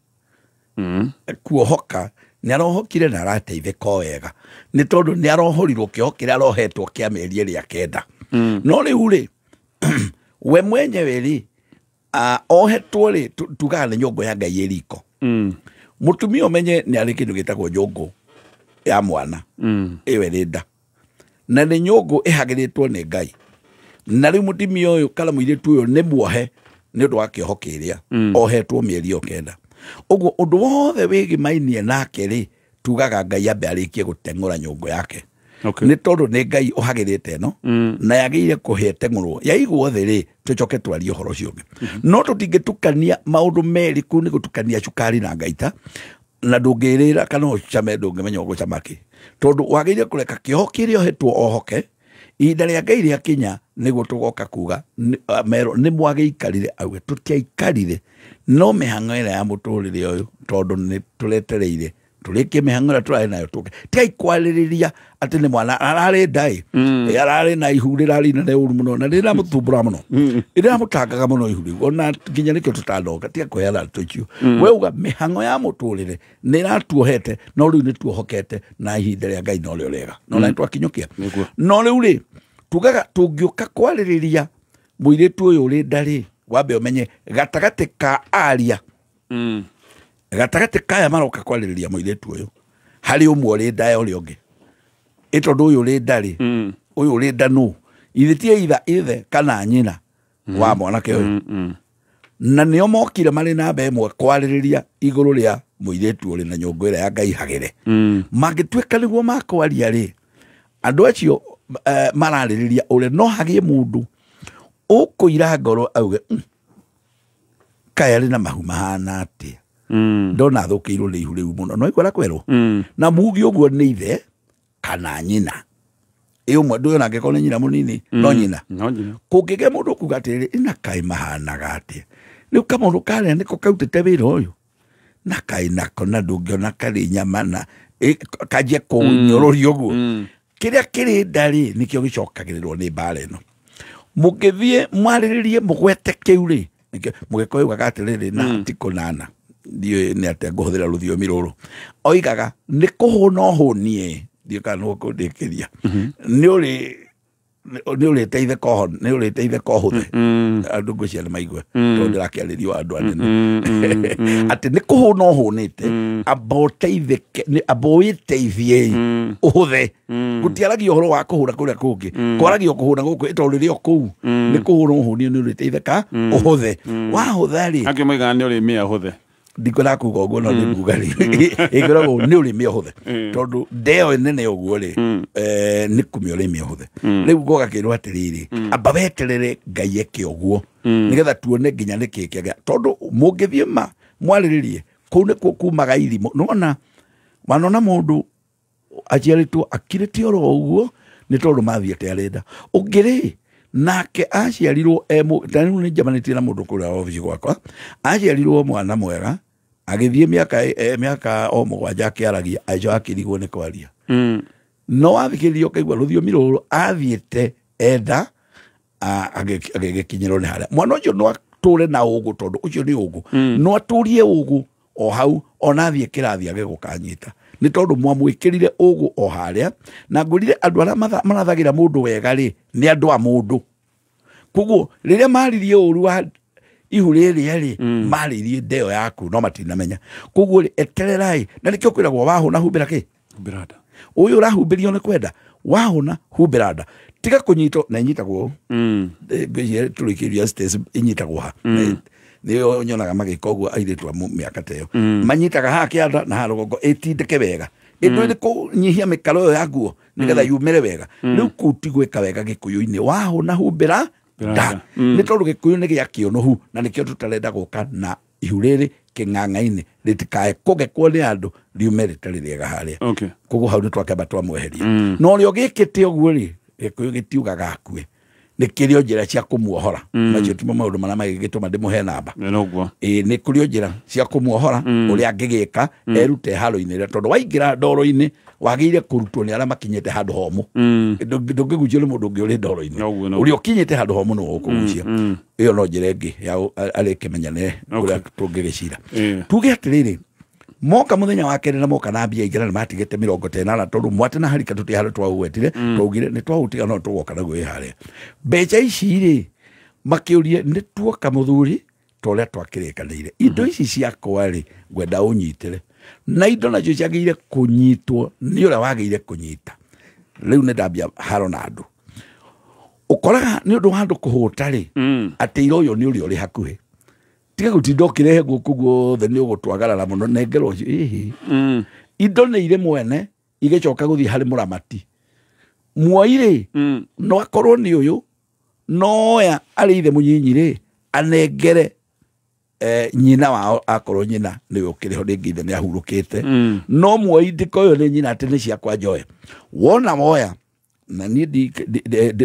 Kuohoka nĩ arohokire na arateithĩka o wega, nĩ tondũ nĩ arohorirwo kĩoho kĩrĩa arohetwo kĩa mĩeri ĩrĩa kenda. No rĩu rĩ, we mwenyewe rĩ, ohetwo rĩ, tugaga nĩ nyũngũ ya Ngai ĩ riko. Mũtumia ũmenye nĩ arĩ kĩndũ gĩtagwo nyũngũ ya mwana ĩyo ĩrĩ nda, na nĩ nyũngũ ĩhagĩrĩtwo nĩ Ngai. Na rĩu mũtumia ũyũ kana mũirĩtu ũyũ nĩ muohe nĩ ũndũ wa kĩoho kĩrĩa ohetwo mĩeri ĩyo kenda. Ũguo ũndũ wothe wĩgĩmainie nake rĩ, tugaga Ngai ambe arĩkie gũteng'ũra nyũngũ yake, nĩ tondũ nĩ Ngai ũhagĩrĩte ĩno na yagĩrĩire kũhĩa teng'ũrwo yaigwo thĩ rĩ, tũcoke twarie ũhoro ũcio ũngĩ. No tũtingĩtukania maũndũ merĩ, kũu nĩ gũtukania cukari na ngaita, na ndũngĩrĩra kana ũcame, ndũngĩmenya ũgũcama kĩ, tondũ wagĩrĩire kũreka kĩoho kĩrĩa ohetwo ohoke. Ihinda rĩa Ngai rĩakinya nĩguo tũgoka kuga merwo nĩ mwagĩikarire, auge tũtiaikarire, no mĩhang'o ĩrĩa ya mũtũrĩre ũyũ, tondũ nĩ tũretereire tũrĩkie mĩhang'o ĩrĩa tũrarĩ nayo, tũke tigai kwarĩrĩria atĩ nĩ mwana ararĩ ndaĩ. Ararĩ na ihu rĩrarĩ inene ũru mũno na rĩramũthumbũra mũno, rĩramũtangaga mũno ihu rĩu, ona nginya nĩkĩo tũtanoka tiga kũheana tũicio. We uga mĩhang'o ya mũtũrĩre nĩ ĩratuohete, no rĩu nĩ tuohokete na ihinda rĩa Ngai norĩo rĩega, no na nĩtwakinyũkia. No rĩu rĩ, tugaga tũngĩũka kwarĩrĩria mũirĩtu ũyũ ũrĩ nda rĩ, wambe ũmenye gatagatĩ ka aria, gatagatĩ kaya maroka kwarĩrĩria mũirĩtu ũyũ, harĩ ũmwe ũrĩ nda ya ũrĩa ũngĩ. Ĩ tondũ ũyũ ũrĩ nda rĩ, ũyũ ũrĩ nda nũ ithe ti itha ithe kana nyina wa mwanake ũyũ, na nĩo mokire marĩ namba ĩmwe kwarĩrĩria igũrũ rĩa mũirĩtu ũrĩ na nyũngũ ĩrĩa ya Ngai hagĩre. Mangĩtuĩka nĩguo makwaria rĩ, Andũ acio mararĩrĩria ũrĩa no hagĩe mũndũ ũkũira ngoro auge kaĩ arĩ na mahu mahana atĩa. Ndona athũkĩirwo nĩ ihu rĩu mũno no ikwara kwerwo. Na mugi ũguo nĩ ithe kana nyina. Ĩ ũmwe ndũyũ nake korwo nĩ nyina mũnini no nyina. Kũngĩgĩa mũndũ kuga atĩrĩrĩ ĩna kaĩ mahanaga atĩa. Rĩu kamũndũ karĩa nĩko kautĩte wĩra ũyũ. Na kaĩ nako na ndũngĩona karĩ nyama na kanjie kũnyũrũria ũguo. Kĩrĩa kĩrĩ nda rĩ nĩkĩo gĩcokagĩrĩrwo nĩ mbara ĩno. Mũngĩthiĩ mwarĩrĩrie mũgwete kĩu rĩ mũgĩkũyũ ugaga atĩrĩrĩ na ti kũnana ndiũĩ nĩ atĩa ngũhũthĩra rũthiomi rũrũ. Oigaga nĩ kũhũna ũhũnie ndiũĩ kana nĩ ũkũndĩkĩria. Nĩ ũrĩteithĩka ũhũthe. Andũ ngwĩciria nĩ maigue tondũ ndĩrakĩarĩrio andũ anene. Atĩ nĩ kũhũna ũhũnĩte amba ũteithĩke amba wĩteithie ũhũthe. Gũtiaragio ũhoro wa kũhũra kũrĩa kũngĩ kwaragio kũhũna gũkũ tondũ rĩrĩa kũu nĩ kũhũna ũhũnie nĩ ũrĩteithĩka ũhũthe. Wahũtha rĩ angĩ moigaga nĩ ũrĩmĩa ũhũthe. Ndikwenda kuga ũguo no nĩ nguga rĩ ĩngĩragwo nĩ ũrĩmĩ ũhũthe tondũ ndeo nene ũguo rĩ nĩ kumĩa ũrĩmĩ ũhũthe. Rĩu gũgakĩrwo atĩrĩrĩ amba weterere Ngai eke ũguo nĩgetha tuone nginya nĩkĩ kĩagĩa tondũ mũngĩthiĩ ma mwarĩrĩrie kũu nĩkuo kumaga irimũ. Nĩwona wanona mũndũ aciarĩtwo akirĩte oro ũguo nĩ tondũ mathiĩte arenda. Ũngĩ rĩ nake aciarirwo ta rĩu nĩ njemanĩtie na mũndũ kũrĩa obici gwakwa aciarirwo mwana mwega agĩthiĩ mĩaka o mũgwanja akĩaragia agĩcoka akĩrigwo nĩ kwaria. No wathikĩrĩria ũkaigua rũthiomi rũrũ athiĩte enda agĩgĩkinyĩrwo nĩ harĩa. Mwana ũcio no atũre na ũgũ tondũ ũcio nĩ ũgũ. No atũrie ũgũ o hau ona athiĩ kĩrathi age gũkanyita. Nĩ tondũ mwamwĩkĩrire ũgũ o harĩa na ngũrire andũ arĩa marathagĩra mũndũ wega rĩ nĩ andũ a mũndũ. Koguo rĩrĩa maririe ũru wa ihu rĩrĩa rĩ maririe ndeo yaku no matinamenya. Koguo rĩ etererai na nĩkĩo kwĩragwo wahũna humbĩra kĩ? Humbĩra nda. Ũyũ ũrahumbĩrio nĩ kwenda wahũna humbĩra nda. Tiga kũnyitwo na inyitagwo ngwĩciria tũrĩkĩria states inyitagwo ha. Nĩyo nyonaga magĩka ũguo airĩtu a mĩaka ta ĩyo. Manyitaga haha kĩanda na haha rũgongo ĩtindĩke wega. Ĩndũ nĩ kũnyihia mĩkaro ĩyo ya nguo nĩgetha yumĩre wega. Rĩu kũu ti gwĩka wega gĩkũyũ-inĩ wahũna humbĩra nda. Nĩ tondũ gĩkũyũ nĩ gĩa kĩũnũhu na nĩkĩo tũtarenda gũka na ihu rĩrĩ kĩng'ang'a-inĩ rĩtikae kũgekwo nĩ andũ riume rĩtarĩ rĩega harĩa. Koguo hau nĩ twakĩamba twamweheria. Na ũrĩa ũgĩkĩte ũguo rĩ gĩkũyũ gĩtiugaga akue. Nĩ kĩrĩ o njĩra cia kũmuohora. Macio timo maũndũ marĩa magĩgĩtũma ndĩmũhe namba. Ĩĩ nĩ kũrĩ o njĩra cia kũmuohora ũrĩa angĩgĩka erute haro-inĩ rĩrĩa tondũ waingĩra ndoro-inĩ wagĩrĩire kũrutwo nĩ arĩa makinyĩte handũ homũ. Ndũngĩgucio nĩ mũndũ ũngĩ ũrĩ ndoro-inĩ. Ũrĩa ũkinyĩte handũ homũ nĩwe ũkũgucia. Ĩyo no njĩra ĩngĩ ya arĩkĩmenyane ũrĩa tũngĩgĩcira. Tuge atĩrĩrĩ moka muthenya wa kerĩ na moka na mbia ingĩ na nĩ matigĩte 90 tondũ mwate na harika tũtirĩ handũ twaũgwetire twaugire nĩ twaũtiga no tũgoka naguo ĩ harĩa. Mbeca ici rĩ makĩũrie nĩ tuoka mũthuri ta ũrĩa twakĩrĩkanĩire. Indo ici ciakwa rĩ ngwenda ũnyitĩre. Na indo nacio ciagĩrĩire kũnyitwo nĩ ũrĩa wagĩrĩire kũnyita. Rĩu nĩ ndambia haro na andũ. Ũkoraga nĩ ũndũ wa andũ kũhũta rĩ atĩ ira ũyũ nĩ ũrĩa ũrĩ hakuhĩ. Tiga gũtinda ũkĩrehe gũkũ guothe nĩ ũgũtwagarara mũno nengerwo ũcio ĩhĩ. Indo nĩ irĩ mwene igĩcoka gũthiĩ harĩ mũramati. Muoi rĩ no akorwo nĩ ũyũ noya arĩ ithe mũnyinyi rĩ anengere nyina wao akorwo nyina nĩwe ũkĩrĩ ho rĩngĩ ithe nĩ ahurũkĩte. No muoi ndikoywo nĩ nyina atĩ nĩ ciakwa njoe. Wona woya na niĩ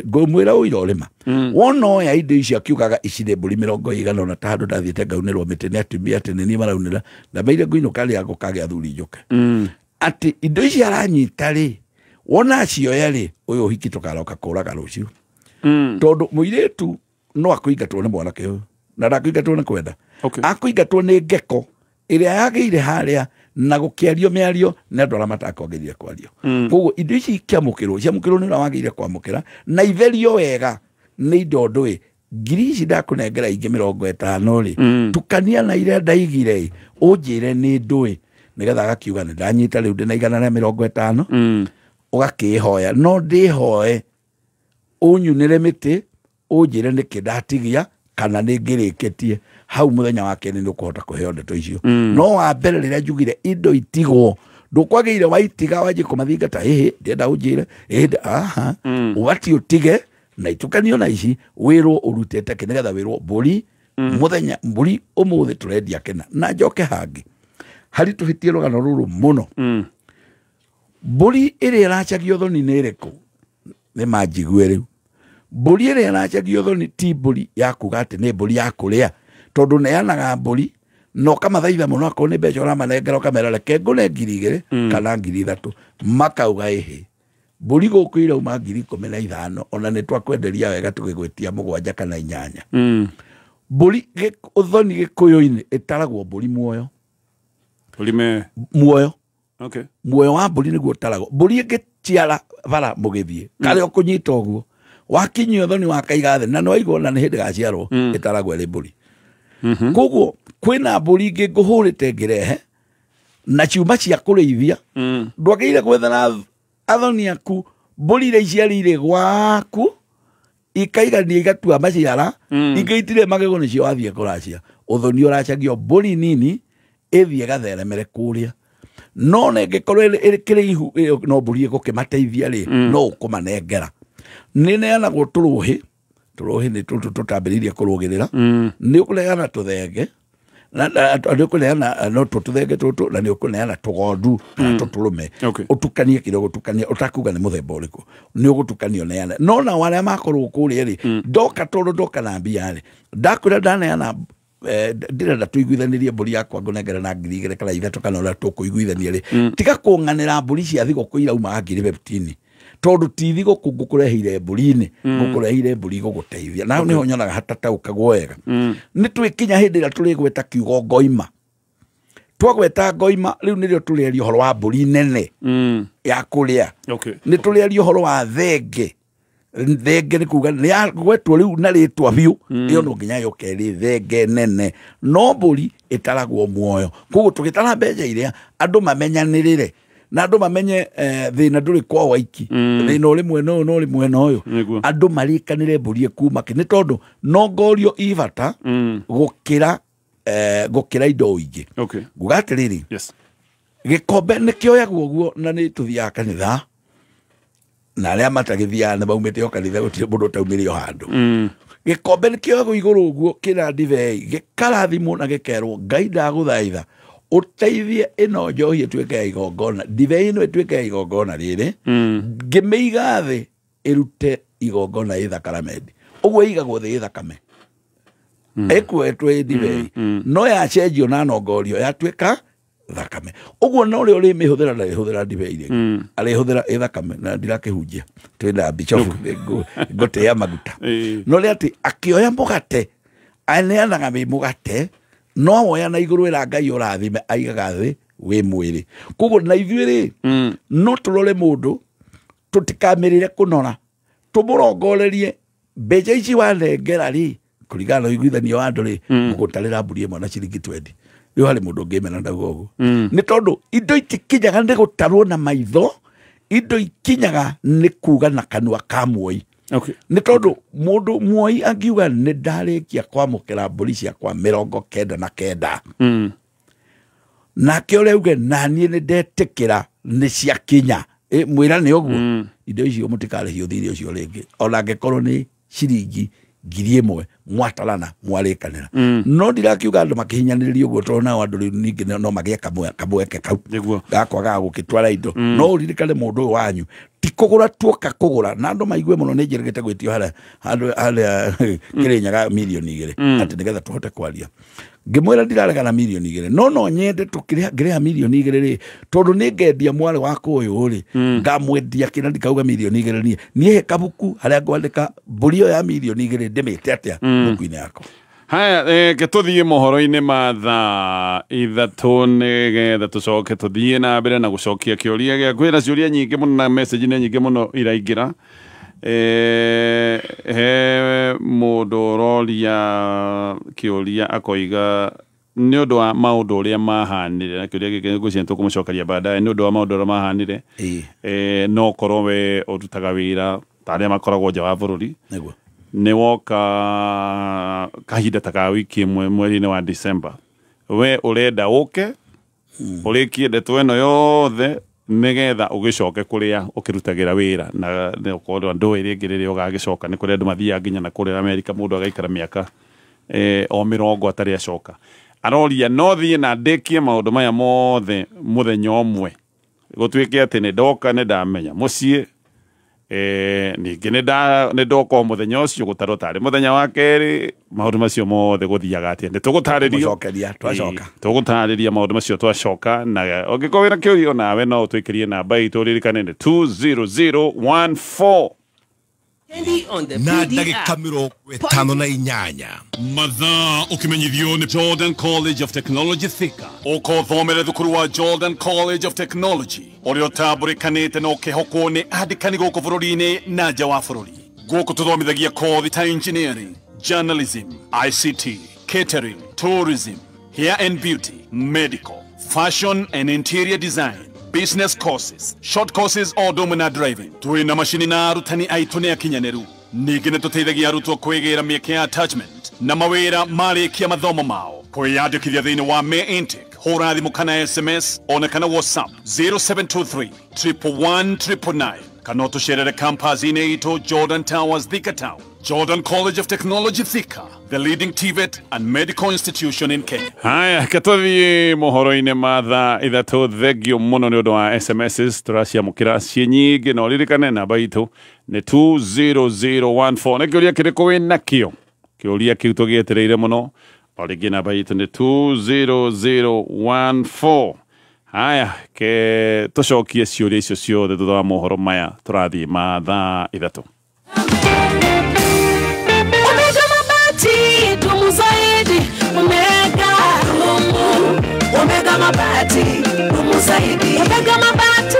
ngũmwĩra ũira ũrĩma. Wona oya indo icio akiugaga ici nĩ mbũri 80 ta handũ ndathiĩte ngaunĩrwo mĩtĩ nĩ atumia atĩ nĩ niĩ maraunĩra na meire ngũinũka rĩrĩa gũkagĩa athuri njũke. Atĩ indo ici aranyita rĩ wona acioya rĩ ũyũ ũhiki tũkaroka kũraga rũciũ. Tondũ mũirĩtu no akũingatwo nĩ mwanake ũyũ na ndakũingatwo nĩ kwenda. Akũingatwo nĩ ngeko ĩrĩa yagĩire harĩa na gũkĩario mĩario nĩ andũ arĩa matakwagĩrĩire kwario. Koguo indo ici ikĩamũkĩrwo ciamũkĩrwo nĩ ũrĩa wagĩrĩire kwamũkĩra na itherio wega nĩ indo ndũĩ ngiri ici ndakũnengera ingĩ 50 rĩ tukania na iria ndaigire ũnjĩre nĩ ndũĩ nĩgetha agakiuga nĩ ndanyita rĩu ndĩna 150 ũgakĩhoya no ndĩhoe ũnyunĩre mĩtĩ ũnjĩre nĩkĩ ndatigia kana nĩ ngĩrĩkĩtie hau muthenya wa kerĩ nĩ ũkũhota kũheo ndeto icio. No wa mbere rĩrĩa njugire indo itigwo Ndũkwagĩire waitiga wanjie kũmathingata ĩhĩ ndĩrenda ũnjĩre ĩhĩ aha ũbatiĩ ũtige na itukanio na ici wĩrwo ũrutĩte kĩ nĩgetha wĩrwo mbũri mũthenya mbũri ũmũthĩ tũrendia kĩna. Na njoke hangĩ hari tũhĩtie rũgano rũrũ mũno. Mbũri ĩrĩa ĩracagio thoni nĩ ĩrĩkũ? Nĩ manjigue rĩu. Mbũri ĩrĩa ĩracagio thoni ti mbũri ya kuga atĩ nĩ mbũri ya kũrĩa, tondũ neanaga mbũri na ũkamathaitha mũno akorwo nĩ mbeca ũramanengera ũkamera reke ngũne 2,000 kana 3,000 makauga ĩhĩ mbũri gũkũ irauma 15,000 ona nĩ twakwenderia wega tũgĩgwĩtia 7 kana 8. Mbũri ũthoni gĩkũyũ-inĩ ĩtaragwo mbũri muoyo. Ũrime muoyo. Okay. Muoyo wa mbũri nĩguo ũtaragwo. Mbũri ĩngĩciara bara mũgĩthiĩ karĩa ũkũnyita ũguo wakinyio thoni wakaiga thĩ na nĩwaigua ona nĩ hĩndĩ gaciarwo ĩtaragwo ĩrĩ mbũri. Koguo kwĩna mbũri ingĩ ngũhũrĩte ngĩrehe na ciuma cia kũrĩithia. Ndwagĩrĩire gwethera athoni aku mbũri iria iciarĩire gwaku ikaigania igatua maciara ingĩ itirĩ magego nĩcio wathiĩ kũracia. Ũthoni ũracagio mbũri nini ĩthiĩ gatheremere kũrĩa, no na ĩngĩkorwo ĩrĩ kĩraihu no mbũri ĩgũkĩmateithia rĩ no ũkũmanengera. Nĩ neanagwo tũrũhĩ, tũrũhĩ nĩ tũtũ tũtambĩrĩirie kũrũgĩrĩra. Nĩ ũkũneana tũthenge na nĩ ũkũneana no tũthenge tũtũ na nĩ ũkũneana tũgondu kana tũtũrũme. Ũtukanie kĩrĩa ũgũtukania ũtakuga nĩ mũthemba ũrĩkũ nĩ ũgũtukania ũneane. No nao arĩa makorwo kũrĩa rĩ ndoka tondũ ndoka na mbia rĩ ndakwĩra ndaneana ndĩrenda tũiguithanĩrie mbũri yakwa ngũnengera na 2,000 kana 3 kana ũrĩa tũkũiguithania rĩ tiga kũng'anĩra mbũri cia thigũkũ iraumaga 15,000 tondũ ti thigũkũ ngũkũreheire mbũri-inĩ ngũkũreheire mbũri gũgũteithia. Na hau nĩho nyonaga hatataũkagwo wega. Nĩ twĩkinya hĩndĩ ĩrĩa tũrĩgweta kiugo ngoima. Twagweta ngoima rĩu nĩrĩo tũrĩaria ũhoro wa mbũri nene ya kũrĩa. Nĩ tũrĩaria ũhoro wa thenge. Thenge nĩ kuga nĩ yagwetwo rĩu na rĩtwa biũ ĩyo no nginya yũke ĩrĩ thenge nene, no mbũri ĩtaragwo muoyo. Koguo tũgĩtara mbeca iria andũ mamenyanĩrĩre na andũ mamenye thĩna ndũrĩ kwa waiki, thĩna ũrĩ mwena ũyũ na ũrĩ mwena ũyũ. Andũ marĩkanĩre mbũri ĩkuma kĩ nĩ tondũ no ngorio i bata gũkĩra gũkĩra indo ingĩ. Nguga atĩrĩrĩ, gĩkombe nĩkĩoyagwo ũguo na nĩ tũthiaga kanitha na arĩa matagĩthiaga nĩ maumĩte o kanitha gũtirĩ mũndũ ũtaumĩre o handũ. Gĩkombe nĩkĩoyagwo igũrũ ũguo kĩna ndibei gĩkarathimwo na gĩkerwo Ngai ndagũthaitha ũteithie ĩno njohi ĩtuĩke ya igongona, ndibei ĩno ĩtuĩke ya igongona rĩrĩ ngĩmĩiga thĩ ĩrute igongona ĩ thakaramendi. Ũguo ĩigagwo thĩ ĩ thakame ĩkuetwo ĩ ndibei no yacenjio na nongorio yatuĩka thakame. Ũguo na ũrĩa ũrĩmĩhũthĩra ndarĩhũthĩra ndibei rĩngĩ, arĩhũthĩra ĩ thakame. Na ndirakĩhunjia twĩna bicobu ngũtĩa maguta. No rĩ atĩ akĩoya mũgate aneanaga wĩ mũgate no woya na igũrũ ĩra Ngai ũrathime aigaga thĩ wĩ mwĩrĩ. Koguo na ithuĩ rĩ no tũrore mũndũ tũtikamĩrĩre kũnora tũmũrongorerie mbeca ici wanengera rĩ kũringana na ũiguithanio wa andũ rĩ ngũgũtarĩra mbũri ĩmwe na ciringi 20. Rĩu harĩ mũndũ ũngĩmena ndauga ũguo nĩ tondũ indo itikinyaga nĩ gũtarwo na maitho, indo ikinyaga nĩ kuga na kanua ka muoi. Nĩ tondũ mũndũ muoi angiuga nĩ ndarĩkia kwamũkĩra mbũri ciakwa 99 nake ũrĩa auge naniĩ nĩ ndetĩkĩra nĩ ciakinya mwĩra nĩ ũguo indo icio mũtikarĩhio thirĩ ũcio rĩngĩ ona angĩkorwo nĩ ciringi 1,000 mwatarana mwarĩkanĩra. No ndirakiuga andũ makĩhinyanĩrĩria ũguo tondũ nao andũ rĩu ningĩ no magĩe kamweke kau gakwagaga gũgĩtwara indo. No ũririkane mũndũ ũyũ wanyu ti kũgũra tuoka kũgũra na andũ maigue mũno nĩ njĩrĩgĩte gwĩtio harĩa handũ harĩa Kĩrĩnyaga 2,000,000 atĩ nĩgetha tũhote kwaria. Ngĩmwĩra ndiraregana 2,000,000 no no nyende tũkĩrĩha ngĩrĩha 2,000,000 rĩ tondũ nĩ ngendia mwarĩ wakwa ũyũ rĩ ngamwendia kĩna ndikauga 2,000,000 niĩ niĩ he kabuku harĩa ngwandĩka mbũri ĩyo ya 2,000,000 ndĩmĩte atĩa mbuku-inĩ yakwa. Haya, ke tũthiĩ mohoro-inĩ ma thaa 3 nĩgetha tũcoke tũthiĩ na mbere na gũcokia kĩũria gĩaku. Kwĩna ciũria nyingĩ mũno na message nĩ nyingĩ mũno iraingĩra. He mũndũ ũroria kĩũria akoiga nĩ ũndũ wa maũndũ ũrĩa mahanire, na kĩũria gĩkĩ ngwĩciria nĩtũkũmũcokeria baadaye. Nĩ ũndũ wa maũndũ ũrĩa mahanire, no korwo we ũrutaga wĩra ta arĩa makoragwo nja wa bũrũri nĩguo nĩ woka kahinda ta ka wiki ĩmwe mweri-inĩ wa December, we ũrenda ũke Ũrĩkie ndeto ĩno yothe nĩgetha ũgĩcoke kũrĩa ũkĩrutagĩra wĩra na ũkorwo ndũĩ rĩngĩ rĩrĩa ũgagĩcoka nĩ kũrĩa andũ mathiaga nginya na kũrĩa Amerika mũndũ agaikara mĩaka o mĩrongo atarĩ acoka. Aroria no thiĩ na ndĩkie maũndũ maya mothe mũthenya ũmwe gũtuĩke atĩ nĩ ndoka nĩ ndamenya mũciĩ ningĩ nĩ ndoka o mũthenya ũcio gũtarwo tarĩ mũthenya wa kerĩ maũndũ macio mothe gũthiaga atĩa nĩ tũgũtarĩrio twacoka tũgũtarĩria maũndũ macio twacoka na ũngĩkorwo wĩna kĩũria nawe no ũtwĩkĩrie namba itũ ũririkane nĩ 20014 na ndagĩka 58 mathaa ũkĩmenyithio nĩ Jordan College of Technology Thika. Ũka ũthomere thukuru wa Jordan College of Technology ũrĩa ũtambũrĩkanĩte na ũkĩhokwo nĩ andĩkani gũkũ bũrũri-inĩ na nja wa bũrũri. Gũkũ tũthomithagia kothi ta engineering, journalism, ICT, catering, tourism, hair and beauty, medical, fashion and interior design, business courses, short courses o ũndũ na driving. Twĩna macini na arutani aitũ nĩ akinyanĩru. Ningĩ nĩ tũteithagia arutwo kwĩgĩra mĩeke ya attachment na mawĩra marĩkia mathomo mao. Kwĩyandĩkithia thĩinĩ wa May intake, hũra thimũ kana SMS ona kana WhatsApp 0723 111 999 kana ũtũcerere campus-inĩ itũ Jordan Towers, Thika Town. Jordan College of Technology Thika, the leading TVET and medical institution in Kenya. Haya, katũthiĩ mohoro-inĩ ma thaa ithatũ. Thengio mũno nĩ ũndũ wa SMSs tũraciamũkĩra ciĩ nyingĩ na ũririkane namba itũ nĩ 20014. Nĩ kĩũria kĩrĩkũ wĩ nakĩo? Kĩũria kĩu tũgĩetereire mũno. O rĩngĩ namba itũ nĩ 20014. Haya, ke tũcokie ciũria icio ciothe thutha wa mohoro maya tũrathiĩ ma thaa ithatũ. Omega mabati, dumu zaidi. Omega mabati,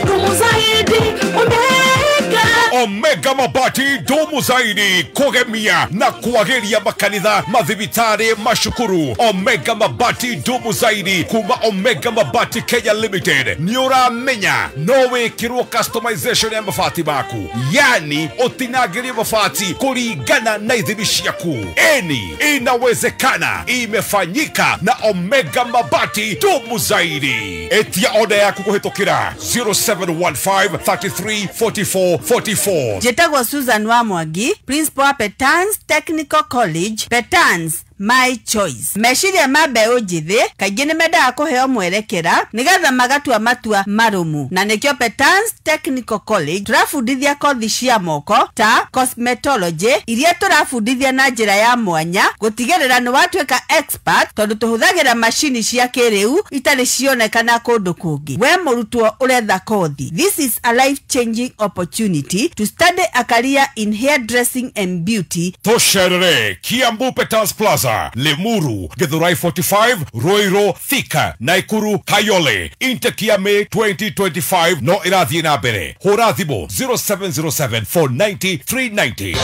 dumu zaidi. Omega. Omega mabati dumu zaidi kugemia na kuagiria makanitha mathibitari mashukuru. Omega mabati dumu zaidi kuma Omega Mabati Kenya Limited. Ni uramenya no wikirwo customization ya mabati maku, yani utinagirie mabati kulingana na ithimi ciaku. Eni inawezekana, imefanyika na Omega Mabati dumu zaidi. Etia oda yaku kuhitukira 0715 33 44 44. Njĩtagwo Susan wa Mwangi, principal wa Petans Technical College. Petans, my choice. Meciria ma mbeũ njĩthĩ kaingĩ nĩ mendaga kũheo mwerekera nĩgetha magatua matua marũmu, na nĩkĩo Petans Technical College tũrabundithia kothi cia moko ta cosmetology iria tũrabundithia na njĩra ya mwanya gũtigĩrĩra nĩ watuĩka expert, tondũ tũhũthagĩra macini cia kĩrĩu itarĩ cionekana kũndũ kũngĩ. We mũrutwo ũretha kothi, this is a life changing opportunity to study a career in hairdressing and beauty. Tũcerere Kiambu Petans Plaza, Limuru, Githurai 45, Ruiru, Thika, Nakuru, Kayole. Intake ya May 2025 no ĩrathiĩ na mbere. Hũra thimũ 0707 490 390.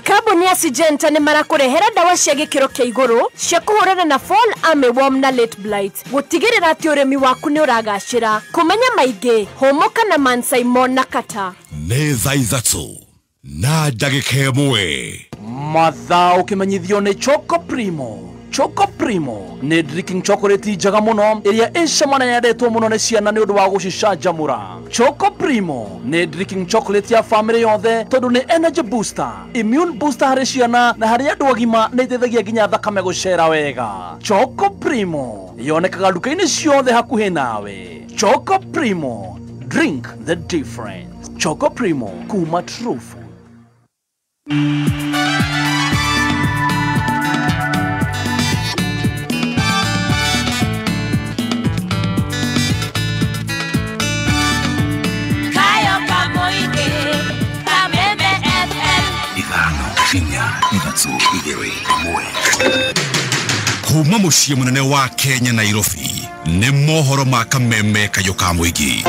Kambuni ya Syngenta nĩ marakũrehera ndawa cia gĩkĩro kĩa igũrũ cia kũhũrana na fall armyworm na late blight gũtigĩrĩra atĩ ũrĩmi waku nĩ ũragacĩra. Kũmenya maingĩ hũmũka na Mansaimon na Kata. Nĩ thaa ithatũ na ndagĩka ĩmwe. Mathaa ũkĩmenyithio nĩ Choco Primo. Choco Primo nĩ drinking chocolate njega mũno ĩrĩa ĩcama na yendetwo mũno nĩ ciana nĩ ũndũ wa gũcicanjamũra. Choco Primo nĩ drinking chocolate ya family yothe tondũ nĩ energy booster, immune booster harĩ ciana na harĩ andũ agima, nĩ ĩteithagia nginya thakame gũcera wega. Choco Primo yonekaga nduka-inĩ ciothe hakuhĩ nawe. Choco Primo, drink the difference. Choco Primo kuma True Food. Kuma mũciĩ mũnene wa Kenya Nairobi nĩ mohoro ma kameme kayũ ka mũingĩ.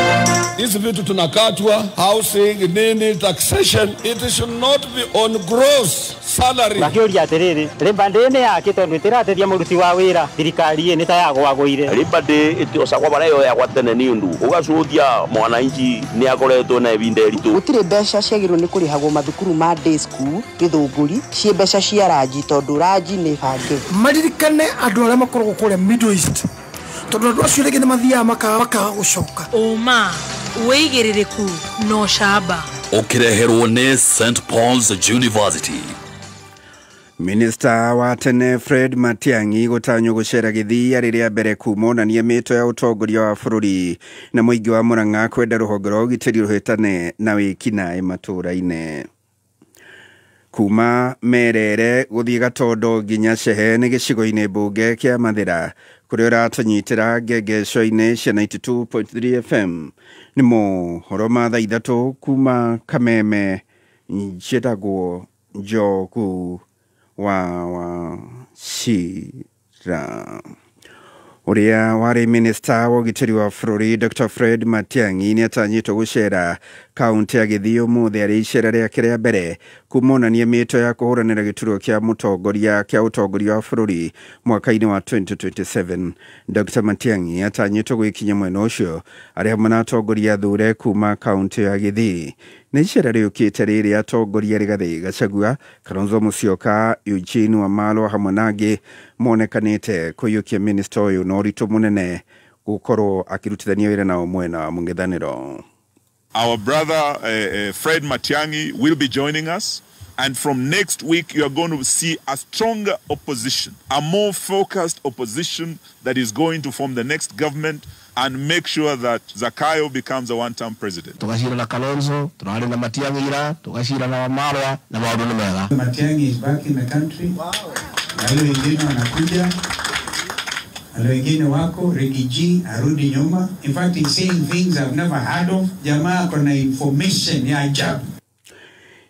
Hizi vitu tunakatwa, housing, nini, taxation, it should not be on gross salary. Makĩũria atĩrĩrĩ, Labour Day nĩ yake tondũ ĩtĩrateithia mũruti wa wĩra, thirikari ĩ nĩ ta yagwagũire. Labour Day ĩtiocagwo bara yoyagwa tene nĩ ũndũ ũgacuthia mwananchi nĩ akoretwo na ibinda iritũ. Gũtirĩ mbeca ciagĩrĩirwo nĩ kũrĩhagwo mathukuru ma day school Gĩthũngũri ciĩ mbeca cia ranji tondũ ranji nĩ bange. Maririkane andũ arĩa makoragwo kũrĩa Middle East Tondũ andũ acio rĩngĩ nĩ mathiaga makaga gũcoka. Ũma, wĩigĩrĩrĩku na ũcamba. Ũkĩreherwo nĩ St Paul's University. Minista wa tene Fred Matiang'i gũtanywo gũcera Gĩthii arĩ rĩa mbere kuma onania mĩto ya ũtongoria wa bũrũri na mũingĩ wa Murang'a kwenda rũhonge rwa ũgitĩri rũhĩtane na wĩkinaĩ matũũra-inĩ. Kuma Merere gũthiĩ Gatondo nginya Cehe nĩ gĩcigo-inĩ mbunge kĩa Mathĩra kũrĩa ũratũnyitĩra ngengeco-inĩ cia 92.3 FM. Nĩ mohoro ma thaa 3 kuma Kameme. Njĩtagwo Njogu wa Wachira. Ũrĩa warĩ minista wa ũgitĩri wa bũrũri Dr. Fred Matiang'i nĩatanyĩtwo gũcera kaunti ya Gĩthii ũmũthĩ arĩ icera rĩake rĩa mbere kuma onania mĩto ya kũhũranĩra gĩturwa kĩa mũtongoria kĩa ũtongoria wa bũrũri mwaka-inĩ wa 2027. Dr. Matiang'i atanyĩtwo gwĩkinya mwena ũcio arĩ hamwe na atongoria athure kuma kaunti ya Gĩthii. Nĩ icera rĩũkĩte rĩrĩa atongoria Rigathĩ Gachagua, Kalonzo Musyoka, Eugene Wamalwa hamwe na angĩ monekanĩte kũiyũkia minista ũyũ na ũritũ mũnene gũkorwo akĩrutithania wĩra nao mwena wa mũng'ethanĩro. Our brother Fred Matiang'i will be joining us, and from next week you are going to see a stronger opposition, a more focused opposition that is going to form the next government and make sure that Zakayo becomes a one-term president. Tugacira na Kalonzo, turari na Matiang'i ira, tugacira na Wamalwa na maundu ni mega. Matiang'i is back in the country. Wow. Wale wengine wanakuja. Wale wengine wako, Rigiji arudi nyuma. In fact, he's saying things I've never heard of. Jamaa kuna information ya ajabu.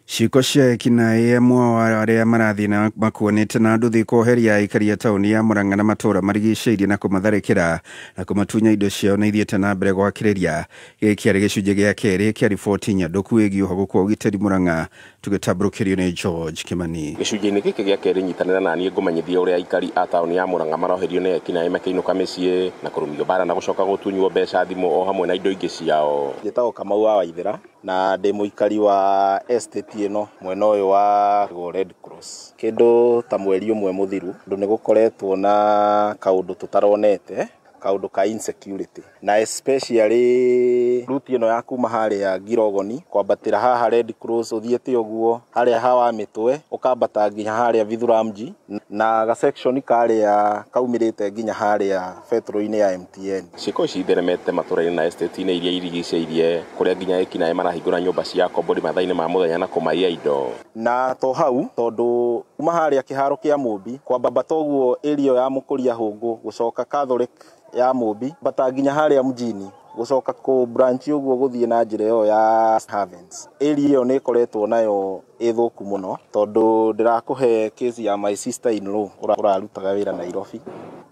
Ciĩko cia ekinaĩ amwe ao arĩa marathiĩ na makuanĩte na nduthi kweheria aikari a taũni ya Murang'a na matũũra marigicĩirie na kũmatharĩkĩra na kũmatunya indo ciao na ithiĩte na mbere gwakĩrĩria. Gĩkĩ kĩarĩ gĩcunjĩ gĩa kerĩ kĩa riboti nyandũku ĩgiĩ ũhagũku wa ũgitĩri Murang'a tũgĩtambũrũkĩrio nĩ George Kimani. Gĩcunjĩ-inĩ gĩkĩ gĩa kerĩ nyitanĩra na niĩ ngũmenyithie ũrĩa aikari a taũni ya Murang'a maroherio nĩ ekinaĩ makĩinũka mĩciĩ na kũrumio mbara na gũcoka gũtunywo mbeca, thimũ o hamwe na indo ingĩ ciao. Njĩtagwo Kamau wa Waithera na ndĩ mũikari wa estate ĩno mwena ũyũ wa Red Cross. Kĩndũ ta mweri ũmwe mũthiru ndũ nĩ gũkoretwo na kaũndũ tũtaronete, kaũndũ ka insecurity, na especially route ĩno ya kuma harĩa Ngirogoni kwambatĩra haha Red Cross ũthiĩte ũguo harĩa hawa mĩtwe ũkambata nginya harĩa Vithuramji na ga section karĩa kaumĩrĩte nginya harĩa betro-inĩ ya MTN. Ciĩko ici itheremete matũũra-inĩ na estate-inĩ iria irigicĩirie kũrĩa nginya ekinaĩ marahingũra nyũmba cia kombori mathaa-inĩ ma mũthenya na kũmaiya indo. Na to hau tondũ kuma harĩa kĩharo kĩa Mũmbi kwambata ũguo area ya Mũkũria Hũngũ gũcoka Catholic ya Mũmbi bata nginya harĩa mjini gũcoka kũ branch ũguo gũthiĩ na njĩra ĩyo ya Havens. Area ĩyo nĩ ĩkoretwo nayo ĩthũku mũno tondũ ndĩrakũhe case ya my sister in law ũrarutaga wĩra Nairobi.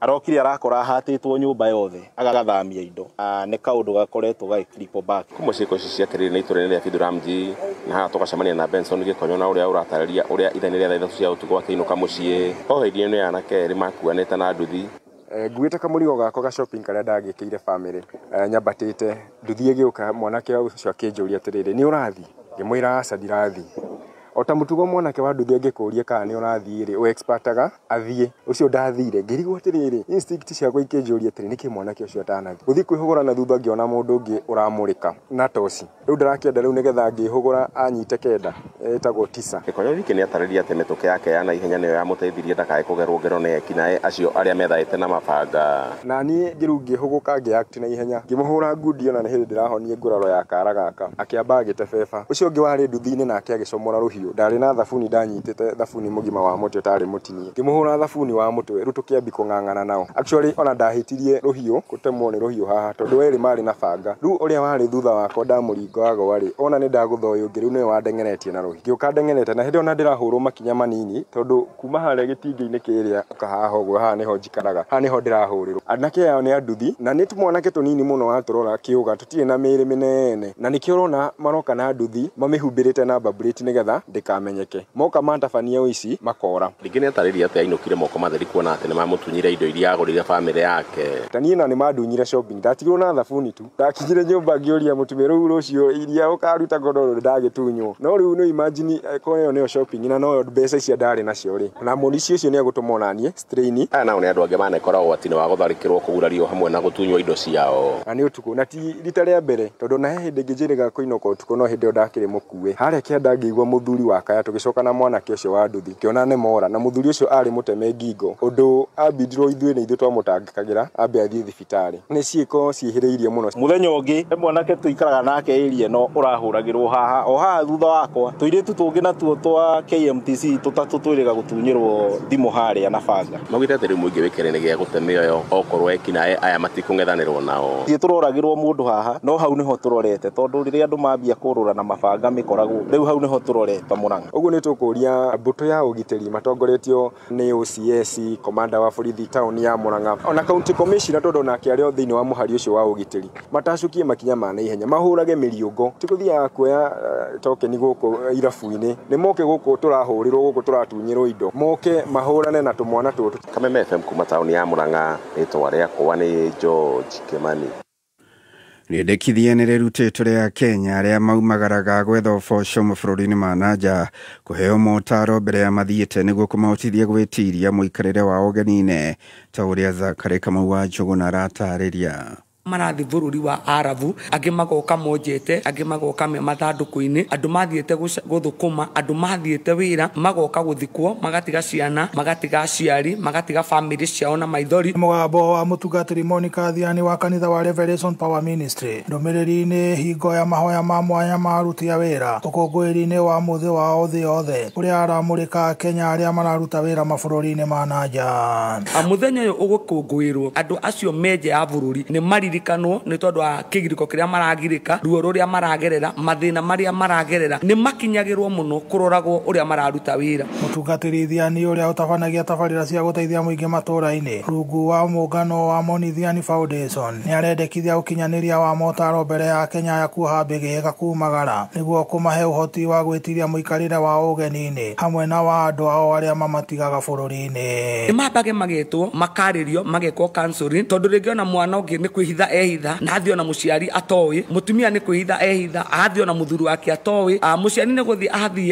Arokire arakora ahatĩtwo nyũmba yothe agathamia indo. Nĩ kaũndũ gakoretwo gagĩ cripple back. Kuma ciĩko ici ciakĩrĩire nĩ itũũra-inĩ rĩa Vithuramji na haha tũgacemania na Benson Gĩkonyo na ũrĩa ũratarĩria ũrĩa ithenya rĩa thaa 3 cia ũtukũ akĩinũka mũciĩ oheirio nĩ anake erĩ makuanĩte na nduthi. Nguĩte kamũrigo gakwa ga shopping karĩa ndagĩkĩire family nyambatĩte nduthi ĩgĩũka mwanake ũcio akĩnjũria atĩrĩrĩ, nĩ ũrathiĩ? Ngĩmwĩra aca ndirathiĩ. O ta mũtugo mwanake wa nduthi angĩkũria kana nĩ ũrathiĩ rĩ, ũ expertaga athiĩ. Ũcio ndathire ngĩrigwo atĩrĩrĩ, instinct ciakwa ikĩnjũria atĩrĩ, nĩkĩ mwanake ũcio atanathiĩ? Gũthiĩ kwĩhũgũra na thutha ngĩona mũndũ ũngĩ ũramũrĩka na toci. Rĩu ndarakĩenda rĩu nĩgetha ngĩhũgũra anyite kenda ĩtagwo tisa. Gĩkonyo gĩkĩ nĩatarĩria atĩ mĩtũkĩ yake ya naihenya nĩyo yamũteithirie ndakae kũgerwo ngero nĩ ekinaĩ acio arĩa methaĩte na mabanga. Na niĩ rĩu ngĩhũgũka ngĩact na ihenya ngĩmũhũra ngundi ona nĩ hĩndĩ ndĩrahonie nguraro ya kara gaka akĩamba agĩtebeba. Ũcio ũngĩ warĩ nduthi-inĩ nake agĩcomora rũhiũ. Ndarĩ na thabuni, ndanyitĩte thabuni mũgima wa mũtĩ ũtarĩ mũtinie, ngĩmũhũra thabuni wa mũtwe rĩu tũkĩambi kũng'ang'ana nao. Actually ona ndahĩtirie rũhiũ gũtemwo nĩ rũhiũ haha tondũ erĩ marĩ na banga. Rĩu ũrĩa warĩ thutha wakwa ndamũringa wagwa rĩ, ona nĩ ndagũtha ũyũ ũngĩ rĩu nĩwe wandengeretie na rũhiũ. Ngĩũka ndengerete na hĩndĩ ona ndĩrahũrwo makinya manini tondũ kuma harĩa gĩtingĩ-inĩ kĩrĩa ũka haha ũguo, haha nĩho njikaraga, haha nĩho ndĩrahũrĩrwo. Anake aya nĩ anduthi na nĩ tũmwanake tũnini mũno watũrora kĩũga, tũtirĩ na mĩĩrĩ mĩnene na nĩkĩo ũrona maroka na nduthi mamĩhumbĩrĩte na number plate nĩgetha ndĩkamenyeke. Moka matabania ũici makora. Rĩngĩ nĩ atarĩria atĩ ainũkire moko matheri kuona atĩ nĩmamũtunyire indo iria agũrĩire bamĩrĩ yake. Ta niĩ na nĩmandunyire shopping, ndatigirwo na thabuni tu. Ndakinyire nyũmba ngĩũria mũtumia rĩu rũciũ iria ũkaruta godoro ndagĩtunywo. No rĩu no imagine ko ĩyo nĩyo shopping na noyo mbeca icio ndarĩ nacio rĩ. Na mũici ũcio nĩegũtũma onaniĩ strain. Aya nao nĩ andũ angĩ manekora ũgwati-inĩ wa gũtharĩkĩrwo, kũgurario hamwe na gũtunywo indo ciao. Na nĩ ũtukũ na ti rita rĩa mbere tondũ na he hĩndĩ ĩngĩ njĩrĩga kũinũka ũtukũ no hĩndĩ ĩyo ndakĩrĩ mũkuĩ. Harĩa kĩanda ngĩigua mũthuri wa kaya tũgĩcoka na mwanake ũcio wa nduthi ngĩona nĩ mora na mũthuri ũcio arĩ mũteme ngingo ũndũ ambindirwo ithuĩ nĩ ithuĩ twamũtangĩkagĩra ambe athiĩ thibitarĩ. Nĩ ciĩko ciĩhĩrĩirie mũno. Mũthenya ũngĩ mwanake tũikaraga nake area ĩno ũrahũragĩrwo haha o haha thutha wakwa tũirĩtu tũngĩ natuo twa KMTC tũtatũ twĩrĩga gũtunyĩrwo thimũ harĩa na banga. Maugĩte atĩ rĩu mũingĩ wĩ kĩeha-inĩ gĩa gũte mĩoyo okorwo ekinaĩ aya matikũng'ethanĩrwo nao. Ithuĩ tũroragĩrwo mũndũ haha no hau nĩho tũrorete tondũ rĩrĩa andũ mambia kũrũra na mabanga mĩkoragwo rĩu hau nĩho tũrorete Murang'a. Ũguo nĩ tũkũria mbũtũ ya ũgitĩri matongoretio nĩ OCS komanda wa borithi taũni ya Murang'a ona county commissioner tondũ onake arĩ o thĩinĩ wa mũhari ũcio wa ũgitĩri matacũkie makinya ma naihenya mahũrage mĩriũngo ti gũthiaga kuoya tokeni gũkũ irabu-inĩ nĩ moke gũkũ tũrahũrĩrwo gũkũ tũratunyĩrwo indo moke mahũrane na tũmwana tũtũ. Kameme FM kuma taũni ya Murang'a, rĩtwa rĩakwa nĩ George Kimani. Rĩendekithia nĩ rĩrutĩtwo rĩa Kenya arĩa maumagaraga gwetha ũboco mabũrũri-inĩ ma nanja kũheo motaro mbere ya mathiĩte nĩguo kũmahotithia gwĩtiria mũikarĩre wa ũgeni-inĩ ta ũrĩa Zakari Kamau wa Njũgũna aratarĩria. Marathi bũrũri wa Arabu angĩ magoka monjete angĩ magoka me mathandũkũ-inĩ andũ mathiĩte gũthũkũma andũ mathiĩte wĩra magoka gũthikwo magatiga ciana magatiga aciari magatiga famĩlĩ ciao na maithori. Mũgambo wa mũtungatĩri Monica Thiani wa kanitha wa Revelation Power Ministry ndũmĩrĩri-inĩ hingo ya mahoya ma mwanya ma aruti a wĩra ũkũngũĩri-inĩ wa mũthĩ wao thĩ yothe ũrĩa aramũrĩka Kenya arĩa mararuta wĩra mabũrũri-inĩ ma nanja. Mũthenya ũyũ ũgũkũngũĩrwo andũ acio me nja ya bũrũri nĩ maririkanwo nĩ tondũ wa kĩgirĩko kĩrĩa maragirĩka ruo rũrĩa maragerera mathĩna marĩa maragerera nĩ makinyagĩrwo mũno kũroragwo ũrĩa mararuta wĩra. Mũtungatĩri Thiani ũrĩa ũtabanagia tabarĩra cia gũteithia mũingĩ matũũra-inĩ rungu wa mũngano wa Moni Thiani Foundation nĩ arendekithia ũkinyanĩria wa motaro mbere ya Kenya ya kuoha mbĩgĩga kumagara nĩguo kũmahe ũhoti wa gwĩtiria mũikarĩre wa ũgeni-inĩ hamwe na wa andũ ao arĩa mamatigaga bũrũri-inĩ. Nĩ mambage magetwo makarĩrio magekwo counseling tondũ rĩngĩ ona mwana ũngĩ nĩ kwĩhitha ehitha na athiĩ ona mũciari atoĩ mũtumia nĩ kwĩhitha ehitha athiĩ ona mũthuri wake atoĩ mũciari nĩ gũthiĩ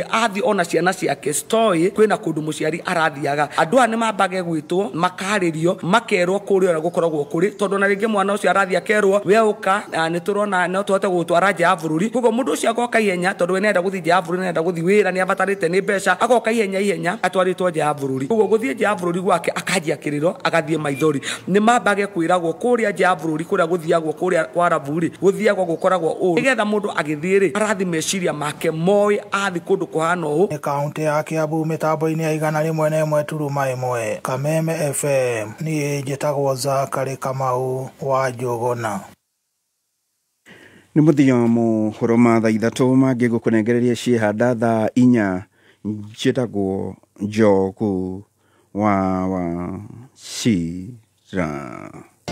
athiĩ ona ciana ciake citoĩ kwĩna kũndũ mũciari arathiaga. Andũ aya nĩ mambage gwĩtwo makarĩrio makerwo kũrĩa ũrĩa gũkoragwo kũrĩ tondũ ona rĩngĩ mwana ũcio arathiĩ akerwo we ũka nĩ tũrona no tũhote gũgũtwara nja ya bũrũri koguo mũndũ ũcio agoka ihenya tondũ we nĩarenda gũthiĩ nja ya bũrũri nĩarenda gũthiĩ wĩra nĩabatarĩte nĩ mbeca agoka ihenya ihenya atwarĩtwo nja ya bũrũri koguo gũthiĩ nja ya bũrũri gwake akanjia kĩrĩro agathiĩ maithori. Nĩ mambage kwĩragwo kũrĩa nja ya bũrũri kũrĩa gũthiagwo kũrĩa kwa Arabu-rĩ gũthiagwo gũkoragwo ũũ nĩgetha mũndũ agĩthiĩ rĩ arathi meciria make moĩ athi kũndũ kũhana ũũ. Nĩ kaũntĩ ya Kiambu mĩtambo-inĩ ya 101.1 Kameme FM niĩ njĩtagwo Zakari Kamau wa Njũgũna. Nĩ mũthia mohoro ma thaa 3 mangĩ gũkũnengereria ciĩhanda thaa 4 njĩtagwo Njogu wa Wachira.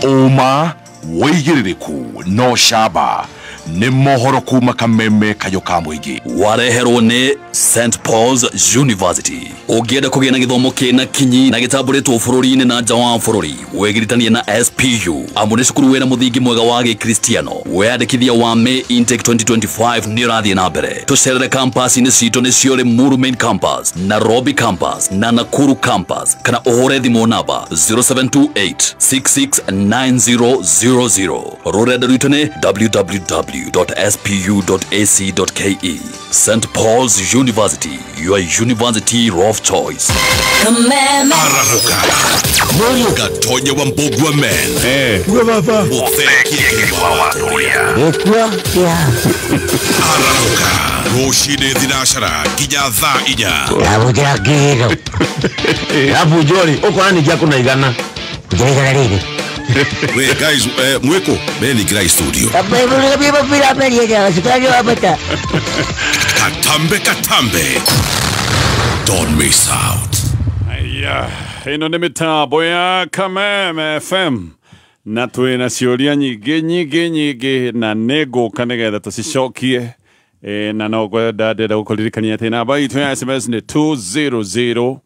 Ũma wĩigĩrĩrĩku no camba nĩ mohoro kuma Kameme kayũ ka mũingĩ. Wareherwo nĩ St Paul's University. Ũngĩenda kũgĩa na gĩthomo kĩna kinyi na gĩtambũrĩtwo bũrũri-inĩ na nja wa bũrũri wĩgiritanie na SPU amu nĩ cukuru wĩna mũthingi mwega wa gĩkristiano. Wĩyandĩkithia wa May Intake 2025 nĩ ũrathiĩ na mbere. Tũcerere campus-inĩ citũ nĩcio Limuru Main Campus, Nairobi Campus na Nakuru Campus kana ũhũre thimũ namba 0728 669000. Rũrenda rwitũ nĩ www.spu.ac.ke. St Paul's University, your university of choice. Araruka Gatonya wa Mbugua men Araruka rũcinĩ thinacara nginya thaa 4. Ndamũkĩra kĩro Ndabunjwo-rĩ ũkona ningĩ akũna igana njĩra igana rĩrĩ. Wait guys, mweko beni studio. Katambe katambe. Don't miss out. Aya, ĩno nĩ mĩtambo ya Kameme FM na twĩna ciũria nyingĩ nyingĩ nyingĩ na nĩ ngũka nĩgetha tũcicokie Na no gwenda ndĩrenda gũkũririkania atĩ namba itũ ya SMS nĩ 20014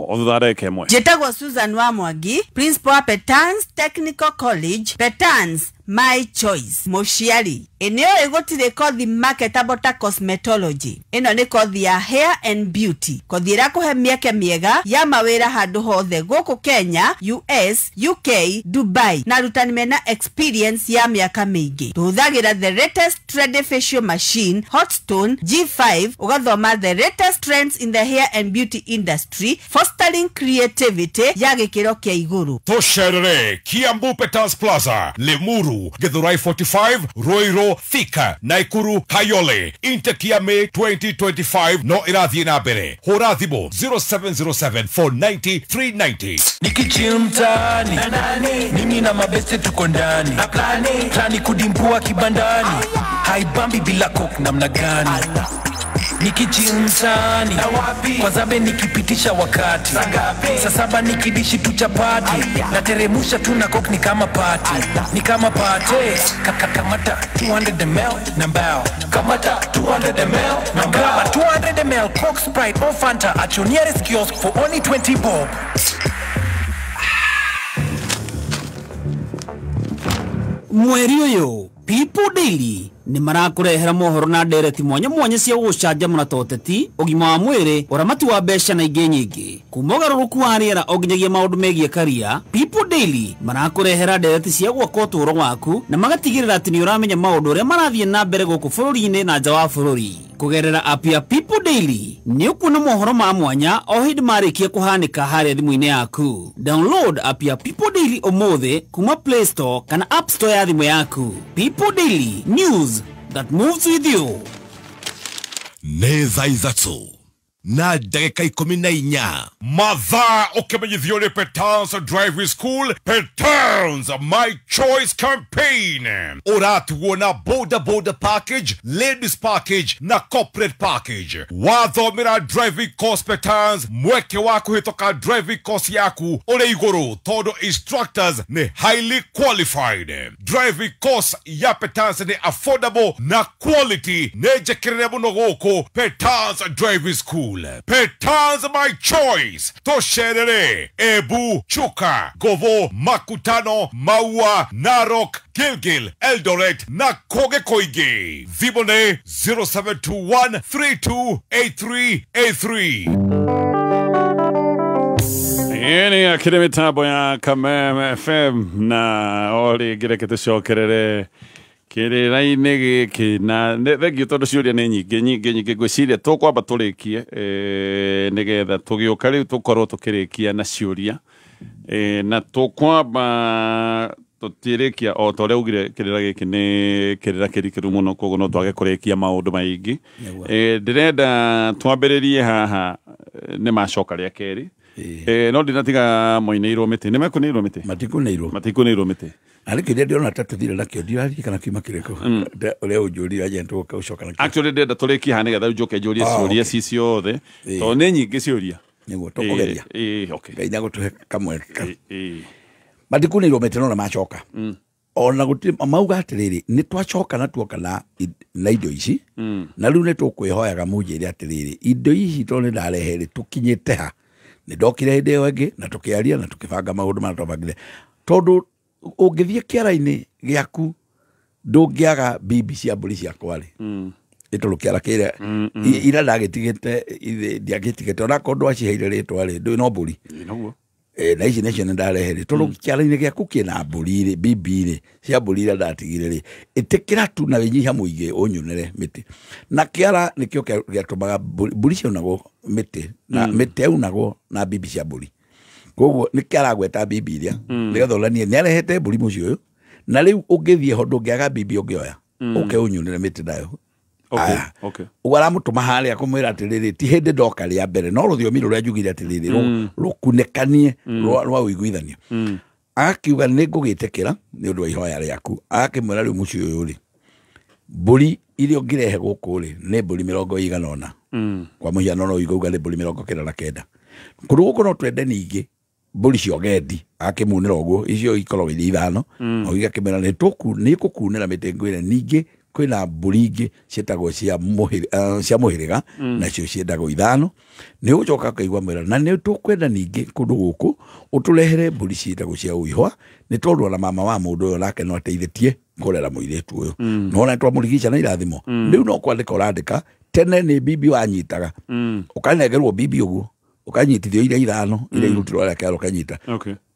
othutha ĩmwe. Njĩtagwo Susan wa Mwangi, principal wa Petans Technical College, Petans My Choice. Mũciari, ĩnĩũĩ gũtirĩ kothi marketable ta cosmetology. Ĩno nĩ kothi ya hair and beauty, kothi ĩrakũhe mĩeke mĩega ya mawĩra handũ hothe gũkũ Kenya, US, UK, Dubai, na arutani mena experience ya mĩaka mĩingĩ. Tũhũthagĩra the latest trendy facial machine, Hotstone G5, ũgathoma the latest trends in the hair and beauty industry, fostering creativity ya gĩkĩro kĩa igũrũ. Tũcerere Kiambu Petans Plaza, Limuru, Githurai 45, Ruiru, Thika, Naikuru, Kayole. Intake ya May 2025 no ĩrathiĩ na mbere. Hũra thimũ 0707 490 390. Nikichill mtaani, mimi na mabeste tuko ndani, plani kudimbua kibandani, haibambi bila coke namna gani. Nikichill mtaani, kwa zabe nikipitisha wakati, saa saba nikidishi tu chapati, nateremusha tu na coke ni kama party, ni kama party. Kamata 200 ml na mbao, kamata 200 ml na mbao, 200 ml Coke, Sprite or Fanta at your nearest kiosk for only 20 bob. Mweri ũyũ People Daily nĩ marakũrehera mohoro na ndereti mwanya mwanya cia gũgũcanjamũra ta ũteti, ũgima wa mwĩrĩ, ũramati wa mbeca na ingĩ nyingĩ. Kuma ũgarũrũku wa rĩera o nginyagia maũndũ megiĩ karia, People Daily marakũrehera ndereti cia gwaka ũtũũro waku na magatigĩrĩra atĩ nĩ ũramenya maũndũ ũrĩa marathiĩ na mbere gũkũ bũrũri-inĩ na nja wa bũrũri. Kũgerera app ya People Daily nĩ ũkuona mohoro ma mwanya o hĩndĩ marĩkia kũhanĩka harĩa thimũ-inĩ yaku. Download app ya People Daily ũmũthĩ kuma Play Store kana App Store ya thimũ yaku. People Daily, news that moves with you. Nĩ thaa ithatũ na ndagĩka 14. Mathaa ũkĩmenyithio nĩ Petans Driving School, Petans My Choice Campaign. Ũratuo na boda boda package, ladies package na corporate package. Wathomera driving course Petans, mweke wa kũhĩtũka driving course yaku ũrĩ igũrũ tondũ instructors nĩ highly qualified. Driving course ya Petans nĩ affordable na quality nĩ njĩkĩrĩre mũno gũkũ Petans Driving School. Petans My Choice. Tosherere, Ebu, Chuka, Govo, Makutano, Maua, Narok, Gilgil, Eldoret na Koge Koige. Thimũ 0721 328383. Ĩni akĩrĩ mĩtambo ya Kameme FM na o rĩngĩ reke tũcokerere kĩrĩra-inĩ gĩkĩ na thengiũ tondũ ciũria nĩ nyingĩ nyingĩ nyingĩ, ngwĩciria tũkwamba tũrĩkie nĩgetha tũgĩũka rĩu tũkorwo tũkĩrĩkia na ciũria, na tũkwamba tũtirĩkia o ta ũrĩa ugire kĩrĩra gĩkĩ nĩ kĩrĩra kĩrikĩru mũno, koguo no twage kũrĩkia maũndũ maingĩ. Ndĩrenda twambĩrĩrie haha nĩ macoka rĩa kerĩ. No ndinatiga moinĩirwo mĩtĩ, nĩ mekũnĩirwo mĩtĩ? Matikunĩirwo. Matikunĩirwo mĩtĩ. Arĩ kĩrĩa ndĩrona ta tũthire nakĩo ndiraririkana kiuma kĩrĩkũ ũrĩa ũnjũrire aja tũgoka gũcoka nakĩo. Actually ndĩrenda tũrĩkie haha nĩgetha njoke njũrie ciũria ci ciothe tondũ nĩ nyingĩ ciũria. Nĩguo tũkũgeria. Okay. Ngai nĩagũtũhe kamweke. Matikunĩirwo mĩtĩ no na macoka. Ona gũtirĩ mauga atĩrĩrĩ nĩ twacoka na tuoka na indo ici na rĩu nĩ tũkwĩhoyaga mũnjĩre atĩrĩrĩ indo ici tondũ nĩ ndarehe rĩ tũkinyĩte ha. Nĩ ndokire hĩndĩ ĩyo ĩngĩ na tũkĩaria na tũkĩbanga maũndũ marĩa twabangire tondũ ũngĩthiĩ kĩara-inĩ gĩaku ndũngĩaga bibi cia mbũri ciakwa rĩ ĩtũrũ kĩara kĩrĩa ira ndagĩtigĩte ndiagĩtigĩte onakorwo ndwaciheire rĩtwa rĩ ndũĩ no mbũri na ici nĩcio nĩ ndarehe rĩ tondũ kĩara-inĩ gĩaku kĩna mbũri rĩ bibi rĩ cia mbũri iria ndatigire rĩ ĩtĩkĩra tu na wĩnyiha mũingĩ ũnyunĩre mĩtĩ na kĩara nĩkĩo gĩatũmaga mbũri ciaunagwo mĩtĩ na mĩtĩ yaunagwo na bibi cia mbũri koguo nĩ kĩaragweta bibi iria nĩgetha onanie nĩ arehete mbũri mũciĩ ũyũ na rĩu ũngĩthiĩ ho ndũngĩaga bibi ũngĩoya ũke ũnyunĩre mĩtĩ nayo. Ũguo aramũtũma harĩa kũmwĩra atĩrĩrĩ ti hĩndĩ ndoka rĩa mbere no rũthiomi rũrĩa njugire atĩrĩrĩ rũkunĩkanie rwa ũiguithanio. Agakiuga nĩ ngũgĩtĩkĩra nĩ ũndũ wa ihoya rĩaku. Agakĩmwĩra rĩu mũciĩ ũyũ rĩ mbũri iria ũngĩrehe gũkũ rĩ nĩ mbũri 80 kwa mũhiano no ũigauga nĩ mbũri 99. Kũndũ gũkũ no twende ningĩ mbũri cia ũgendi akĩmunĩra ũguo icio ikoragwo irĩ ithano, agĩkĩmwĩra nĩ ngũkunĩra mĩtĩ ngwĩre ningĩ Kwĩna mbũri ingĩ ciĩtagwo cia mũhĩrĩga nacio ciendagwo 5. Nĩ ũgũcoka ũkaigua mwĩra na nĩ tũkwenda ningĩ kũndũ gũkũ ũtũrehere mbũri ciĩtagwo cia ũihwa nĩ tondũ ona mama wa mũndũ ũyũ nake no ateithĩtie kũrera mũirĩtu ũyũ. Nona twamũrigica na irathimo. Rĩu no kwandĩka ũrandĩka tene nĩ bibi wanyitaga. Ũkanengerwo bibi ũguo ũkanyitithio iria 5 iria irutirwo arĩa kerwo ũkanyita.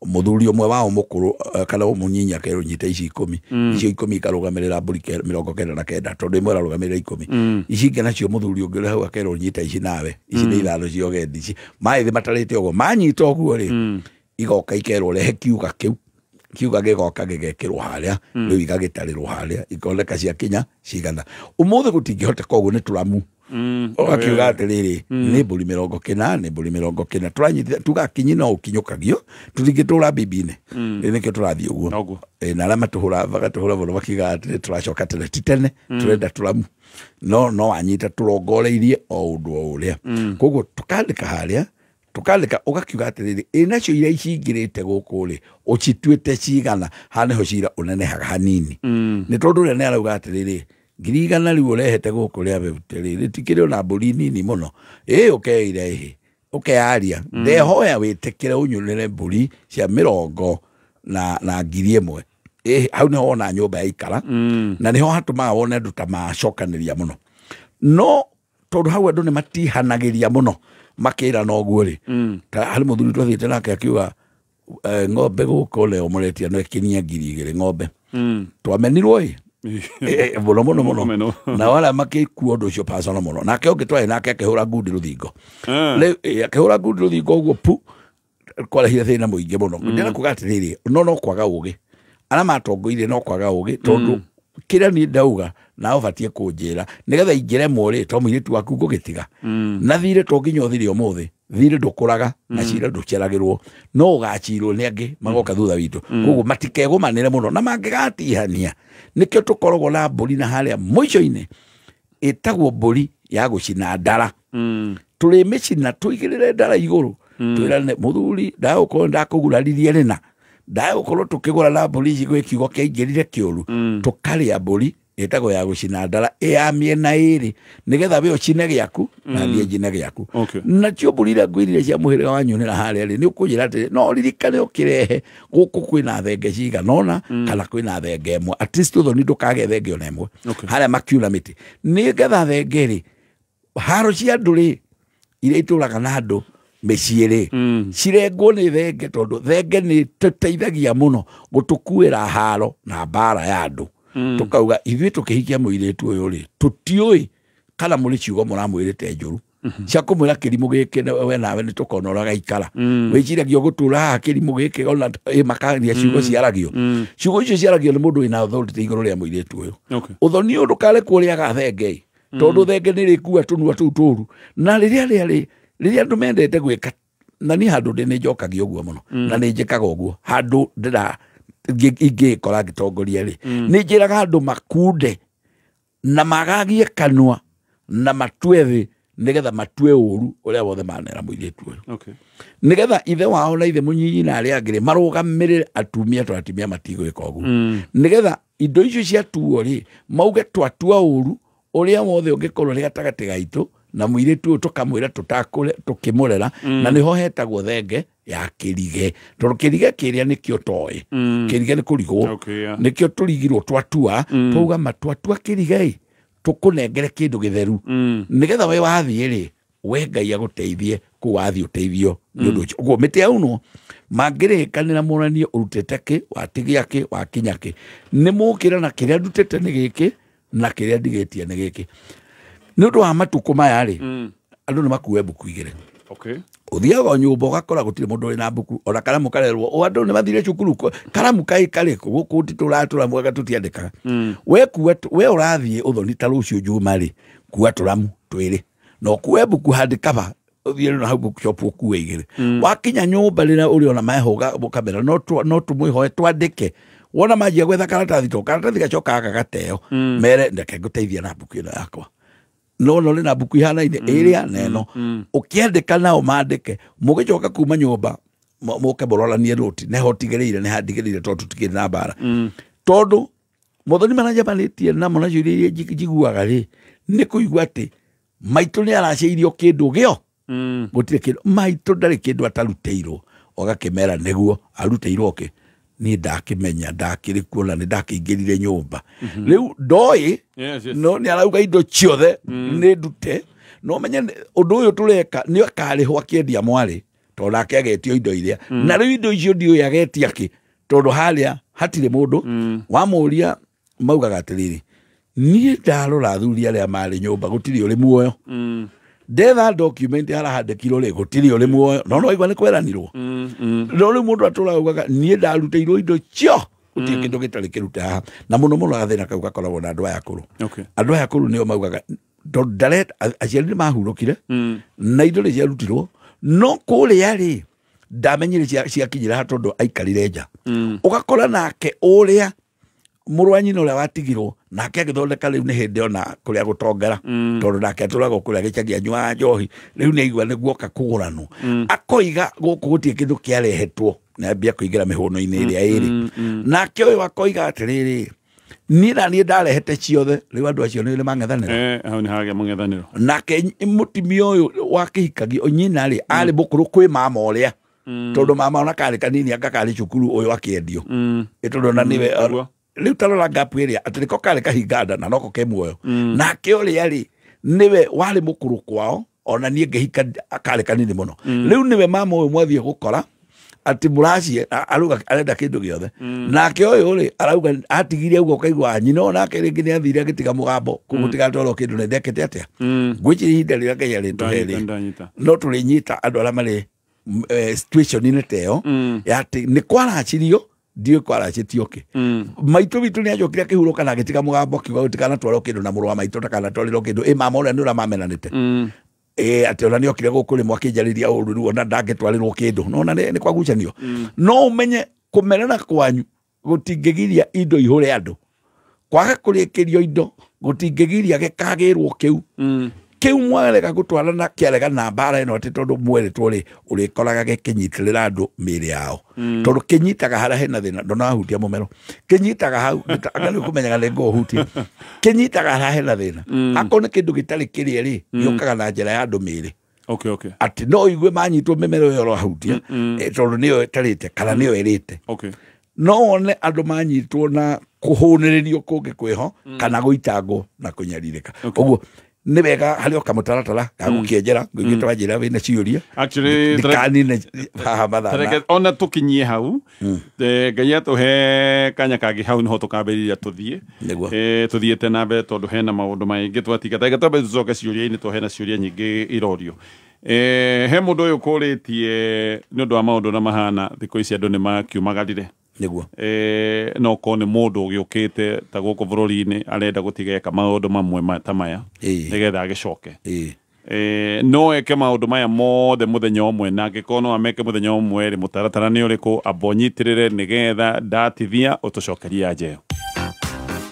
Mũthuri ũmwe wao mũkũrũ kana mũnyinyi akerwo nyita ici 10. Icio 10 ikarũgamĩrĩra mbũri 99 tondũ ĩmwe ĩrarũgamĩrĩra 10. Ici ingĩ nacio mũthuri ũngĩ ũrĩa hau akerwo nyita ici nawe ici nĩ 5 cia ũgendi ici maĩthĩ matarĩte ũguo manyita ũguo rĩ igoka ikerwo rehe kiuga kĩu kiuga gĩgoka gĩgekĩrwo harĩa rĩu igagĩtarĩrwo harĩa ikoneka ciakinya cigana. Ũmũthĩ gũtingĩhoteka ũguo nĩ tũramu. Ũgakiuga atĩrĩrĩ nĩ mbũri 90 nĩ mbũri 90 tũranyitithia tugakinyi no ũkinyũkagio tũtingĩtũra bibi-inĩ. Nĩkĩo tũrathiĩ ũguo. Na arĩa matũhũra magatũhũra mũno makiugaga atĩrĩ tũracoka tene ti tene tũrenda tũramu no wanyita tũrongoreirie o ũndũ o ũrĩa. Koguo tũkandĩka harĩa tũkandĩka ũgakiuga atĩrĩrĩ ĩ nacio iria cingĩrĩte gũkũ rĩ ũcituĩte cigana haha nĩho cira ũnenehaga hanini. Nĩ tondũ ũrĩa nĩ arauga atĩrĩrĩ 100,000 rĩu ũrehete gũkũ rĩa bebute rĩ rĩtikĩrĩ ona mbũri nini mũno ĩ ũkeire ĩ ũkearia ndehoya wĩtĩkĩre ũnyũnĩre mbũri cia 40 na 1,000 ĩ hau nĩho wona nyũmba yaikara na nĩho hatũmaga wone andũ ta macokanĩria mũno no tondũ hau andũ nĩ matihanagĩria mũno makĩra no ũguo rĩ ta harĩ mũthuri twathiĩte nake akiuga ng'ombe gũkũ leo mũretia no ĩkinyia 2,000 ng'ombe twamenirwo ĩ mũno mũno mũno na wala makĩkua ũndũ ũcio personal mũno nake ũngĩ twarĩ nake akĩhũra ngundi rũthingo rĩu akĩhũra ngundi rũthingo ũguo pu kwarehire thĩna mũingĩ mũno. Ndĩrenda kuga atĩrĩrĩ no kwaga ũgĩ arĩa matongoirie no kwaga ũgĩ tondũ kĩrĩa niĩ ndauga na ũbatiĩ kũnjĩra nĩgetha ingĩremwo rĩ to mũirĩtu waku ngũgĩtiga na thirĩ to nginya ũthire ũmũthĩ thirĩ ndũkũraga na cira ndũceragĩrwo no ũgacirwo nĩ angĩ magoka thutha witũ. Koguo matikegũmanĩre mũno na mangĩgatihania nĩkĩo tũkoragwo na mbũri na harĩa mũico-inĩ ĩtagwo mbũri ya gũcina ndara. Tũrĩmĩcina tũigĩrĩre ndara igũrũ twĩrane mũthuri ndagũkorwo ndakũguraririe rĩna ndagũkorwo tũkĩgũra na mbũri ici gwĩ kiugo kĩaingĩrire kĩũru tũkarĩa mbũri ĩtagwo ya gũcina ndara ya mĩena ĩrĩ nĩgetha we ũcine gĩaku na niĩ njine gĩaku. Nacio mbũri iria ngwĩrire cia mũhĩrĩga wa nyũnĩra harĩa rĩ nĩ ũkũnjĩra atĩrĩ no ririkane ũkĩrehe gũkũ kwĩna thenge cigana ũna kana kwĩna thenge ĩmwe at least ũthoni ndũkage thenge ona ĩmwe harĩa makiuna mĩtĩ nĩgetha thenge rĩ haro cia andũ rĩ iria itũraga na andũ mĩciĩ rĩ cirengwo nĩ thenge tondũ thenge nĩ tũteithagia mũno gũtũkuĩra haro na mbara ya andũ. Tũkauga ithuĩ tũkĩhikia mũirĩtu ũyũ rĩ tũtiũĩ kana mũrĩ ciugo mũramwĩrĩte njũru cia kũmwĩra kĩrimũ gĩkĩ we nawe nĩ tũkona ũrĩa gaikara wĩciragia ũgũtũra haha kĩrimũ gĩkĩ ona makaria ciugo ciaragio ciugo icio ciaragio nĩ mũndũ wĩna authority igũrũ rĩa mũirĩtu ũyũ. Ũthoni ũyũ ndũkarekwo ũrĩaga thenge tondũ thenge nĩ rĩkua tũnua tũu tũru na rĩrĩa rĩarĩ rĩrĩa andũ mendete gwĩka na niĩ handũ ndĩ nĩ njokagia ũguo mũno na nĩ njĩkaga ũguo handũ ndĩra ingĩkora ngĩtongoria rĩ nĩ njĩraga andũ makunde na magagie kanua na matue thĩ nĩgetha matue ũru ũrĩa wothe manera mũirĩtu ũyũ. Nĩgetha ithe wao na ithe mũnyinyi na arĩa angĩ rĩ marũgamĩrĩre atumia tondũ atumia matigwĩka ũguo nĩgetha indo icio ciatuo rĩ mauge twatua ũru ũrĩa wothe ũngĩkorwo nĩ gatagatĩ gaitũ na mũirĩtu ũyũ tũkamwĩra tũtakũre tũkĩmũrera na nĩho hetagwo thenge ya kĩrige tondũ kĩrige kĩrĩa nĩkĩo toĩ kĩrige nĩ kũrigwo nĩkĩo tũrigirwo twatua twauga matwatua kĩrige ĩ tũkũnengere kĩndũ gĩtheru nĩgetha we wathiĩ rĩ we Ngai agũteithie kũu wathiĩ ũteithio nĩ ũndũ ũcio. Ũguo mĩtĩ yaunwo mangĩrĩkanĩra monanie ũrutĩte kĩ watigia kĩ wakinya kĩ nĩ mũkĩra na kĩrĩa ndutĩte nĩ gĩkĩ na kĩrĩa ndigĩtie nĩ gĩkĩ. Nĩ ũndũ wa matukũ maya rĩ andũ nĩ makue mbuku 2. Ũthiaga nyũmba ũgakora gũtirĩ mũndũ wĩna mbuku ona karamu karerwo o andũ nĩ mathire cukuru karamu kaĩ karĩ kũ gũkũ tũratũra mwega tũtiandĩkaga. We kua we ũrathiĩ ũthoni ta rũciũ Juma rĩ kua tũramu 2 na ũkue mbuku handĩkaba ũthiĩ na hau bookshop ũkue 2 wakinya nyũmba rĩrĩa ũrĩona mehũga kamera no tũmwĩhoe twandĩke wona manjia gwetha karatathi to karatathi gacokaga gagateo mere ndeke ngũteithia na mbuku ĩno yakwa no no na mbuku ihanaine ĩrĩa na ĩno ũkĩandĩka nao mandĩke mũgĩcoka kuma nyũmba mũke mũroranie rũti neho tigĩrĩire nĩ handigĩrĩire tondũ tũtikĩrĩ na mbara tondũ Muthoni maranjamanĩtie namo nacio iria njiguaga rĩ nĩ kũigua atĩ maitũ nĩ araceirio kĩndũ gĩo gũtirĩ kĩndũ maitũ ndarĩ kĩndũ atarutĩirwo ũgakĩmera nĩguo arutĩirwo kĩ niĩ ndakĩmenya ndakĩrĩ kuo na nĩ ndakĩingĩrire nyũmba rĩu ndoĩ no nĩ arauga indo ciothe nĩ ndute no menye ũndũ ũyũ tũreka nĩ akarĩhwo akĩendia mwarĩ tondũ nake agetio indo iria na rĩu indo icio ndiũĩ agetia kĩ tondũ harĩa hatirĩ mũndũ wamũria maugaga atĩrĩrĩ niĩ ndarora athuri arĩa marĩ nyũmba gũtirĩ ũrĩ muoyo ndetha document harahandĩkirwo rĩ gũtirĩ ũrĩ muoyo no no igua nĩ kweranirwo no rĩu mũndũ atũraga augaga niĩ ndarutĩirwo indo cio gũtirĩ kĩndũ gĩtarĩ kĩrute haha na mũno mũno gathĩna kau gakoragwo na andũ aya akũrũ andũ aya akũrũ nĩo maugaga tondũ ndarenda aciari nĩ mahurũkire na indo nĩ ciarutirwo no kũrĩa rĩ ndamenyire ciakinyĩra ha tondũ aikarire nja ũgakora nake ũrĩa mũrũ wa nyina ũrĩa watigirwo nake agĩthondeka rĩu nĩ hĩndĩ ona kũrĩa gũtongera tondũ nake atũragwo kũrĩa gĩcagi anyuaga njohi rĩu nĩ aigua nĩ guoka kũgũranwo akoiga gũkũ gũtirĩ kĩndũ kĩarehetwo na ambia kũingĩra mĩhũno-inĩ ĩrĩa ĩrĩ nake ũyũ akoiga atĩrĩrĩ niĩ na niĩ ndarehete ciothe rĩu andũ acio nĩ mang'ethanĩra hau nĩ hagĩa mũng'ethanĩro nake mũtumia ũyũ wa kĩhikagio nyina rĩ arĩ mũkũrũ kwĩ mama ũrĩa tondũ mama ona karĩ kanini anga karĩ cukuru ũyũ akĩendio tondũ ona nĩwe rĩu tarora gap ĩrĩa atĩ nĩko karĩ kahinganda na noko ke muoyo nake ũrĩa rĩ nĩwe warĩ mũkũrũ kwao ona niĩ ngĩhika karĩ kanini mũno rĩu nĩwe mama ũyũ mwathiĩ gũkora atĩ mũracie arauga arenda kĩndũ gĩothe nake ũyũ rĩ arauga atigirie ũguo ũkaigua nyina onake rĩngĩ nĩ athire agĩtiga mũgambo koguo tigatwarwo kĩndũ nĩ ndekete atĩa ngwĩciria ihinda rĩrĩa Ngai arĩtũhe rĩ no tũrĩnyita andũ arĩa marĩ situation-inĩ ta ĩyo ya atĩ nĩ kwaracirio ndiũĩ kwaracĩtio kĩ maitũ witũ nĩ acokire akĩhurũka na agĩtiga mũgambo akiuga gũtikanatwarwo kĩndũ na mũrũ wa maitũ ndakanatwarĩrwo kĩndũ ĩ mama ũrĩa nĩ ũrĩa mamenanĩte atĩ ona nĩokire gũkũ rĩmwe akĩnjarĩria ũru rĩu ona ndangĩtwarĩrwo kĩndũ nona nĩ kwagucanio no ũmenye kũmerana kwanyu gũtingĩgiria indo ihũre andũ kwaga kũrĩkĩrio indo gũtingĩgiria gĩkagĩrwo kĩu kĩu mwarega gũtwarana kĩarega na mbara ĩno atĩ tondũ mwerĩtwo rĩ ũrĩkoraga gĩkĩnyitĩrĩra andũ mĩĩrĩ yao tondũ kĩnyitaga harĩa hena thĩna ndũnahutia mũmero kĩnyitaga hau anga nĩ ũkũmenyaga nĩ ngũũhutia kĩnyitaga harĩa hena thĩna akorwo nĩ kĩndũ gĩtarĩ kĩrĩe rĩ gĩũkaga na njĩra ya andũ mĩĩrĩ atĩ no ũigue manyitwo mĩmero ĩyo ũrahutia tondũ nĩyo ĩtarĩte kana nĩyo ĩrĩte no wone andũ manyitwo na kũhũnĩrĩrio kũngĩ kwĩho kana gũitangwo na kũnyarirĩka ũguo nĩ wega harĩ o kamũtaratara ga gũkĩenjera ngũingĩ twanjĩra wĩna ciũria ndikanine haha mathaa ona tũkinyie hau Ngai atũhe kanya kangĩ hau nĩho tũkambĩrĩria tũthiĩ tũthiĩte na mbere tondũ hena maũndũ maingĩ twatiga tareke twambe tũcoke ciũria-inĩ tondũ hena ciũria nyingĩ irorio he mũndũ ũyũ kũrĩtie nĩ ũndũ wa maũndũ na mahana thikũ ici andũ nĩ makiumagarire nĩguo no korwo nĩ mũndũ ũgĩũkĩte ta gũkũ bũrũri-inĩ arenda gũtiga eka maũndũ mamwe ta maya nĩgetha agĩcoke no eke maũndũ maya mothe mũthenya ũmwe na angĩkorwo no ameke mũthenya ũmwe rĩ mũtaratara nĩ ũrĩkũ amba ũnyitĩrĩre nĩgetha ndatithia ũtũcokerie anja ĩyo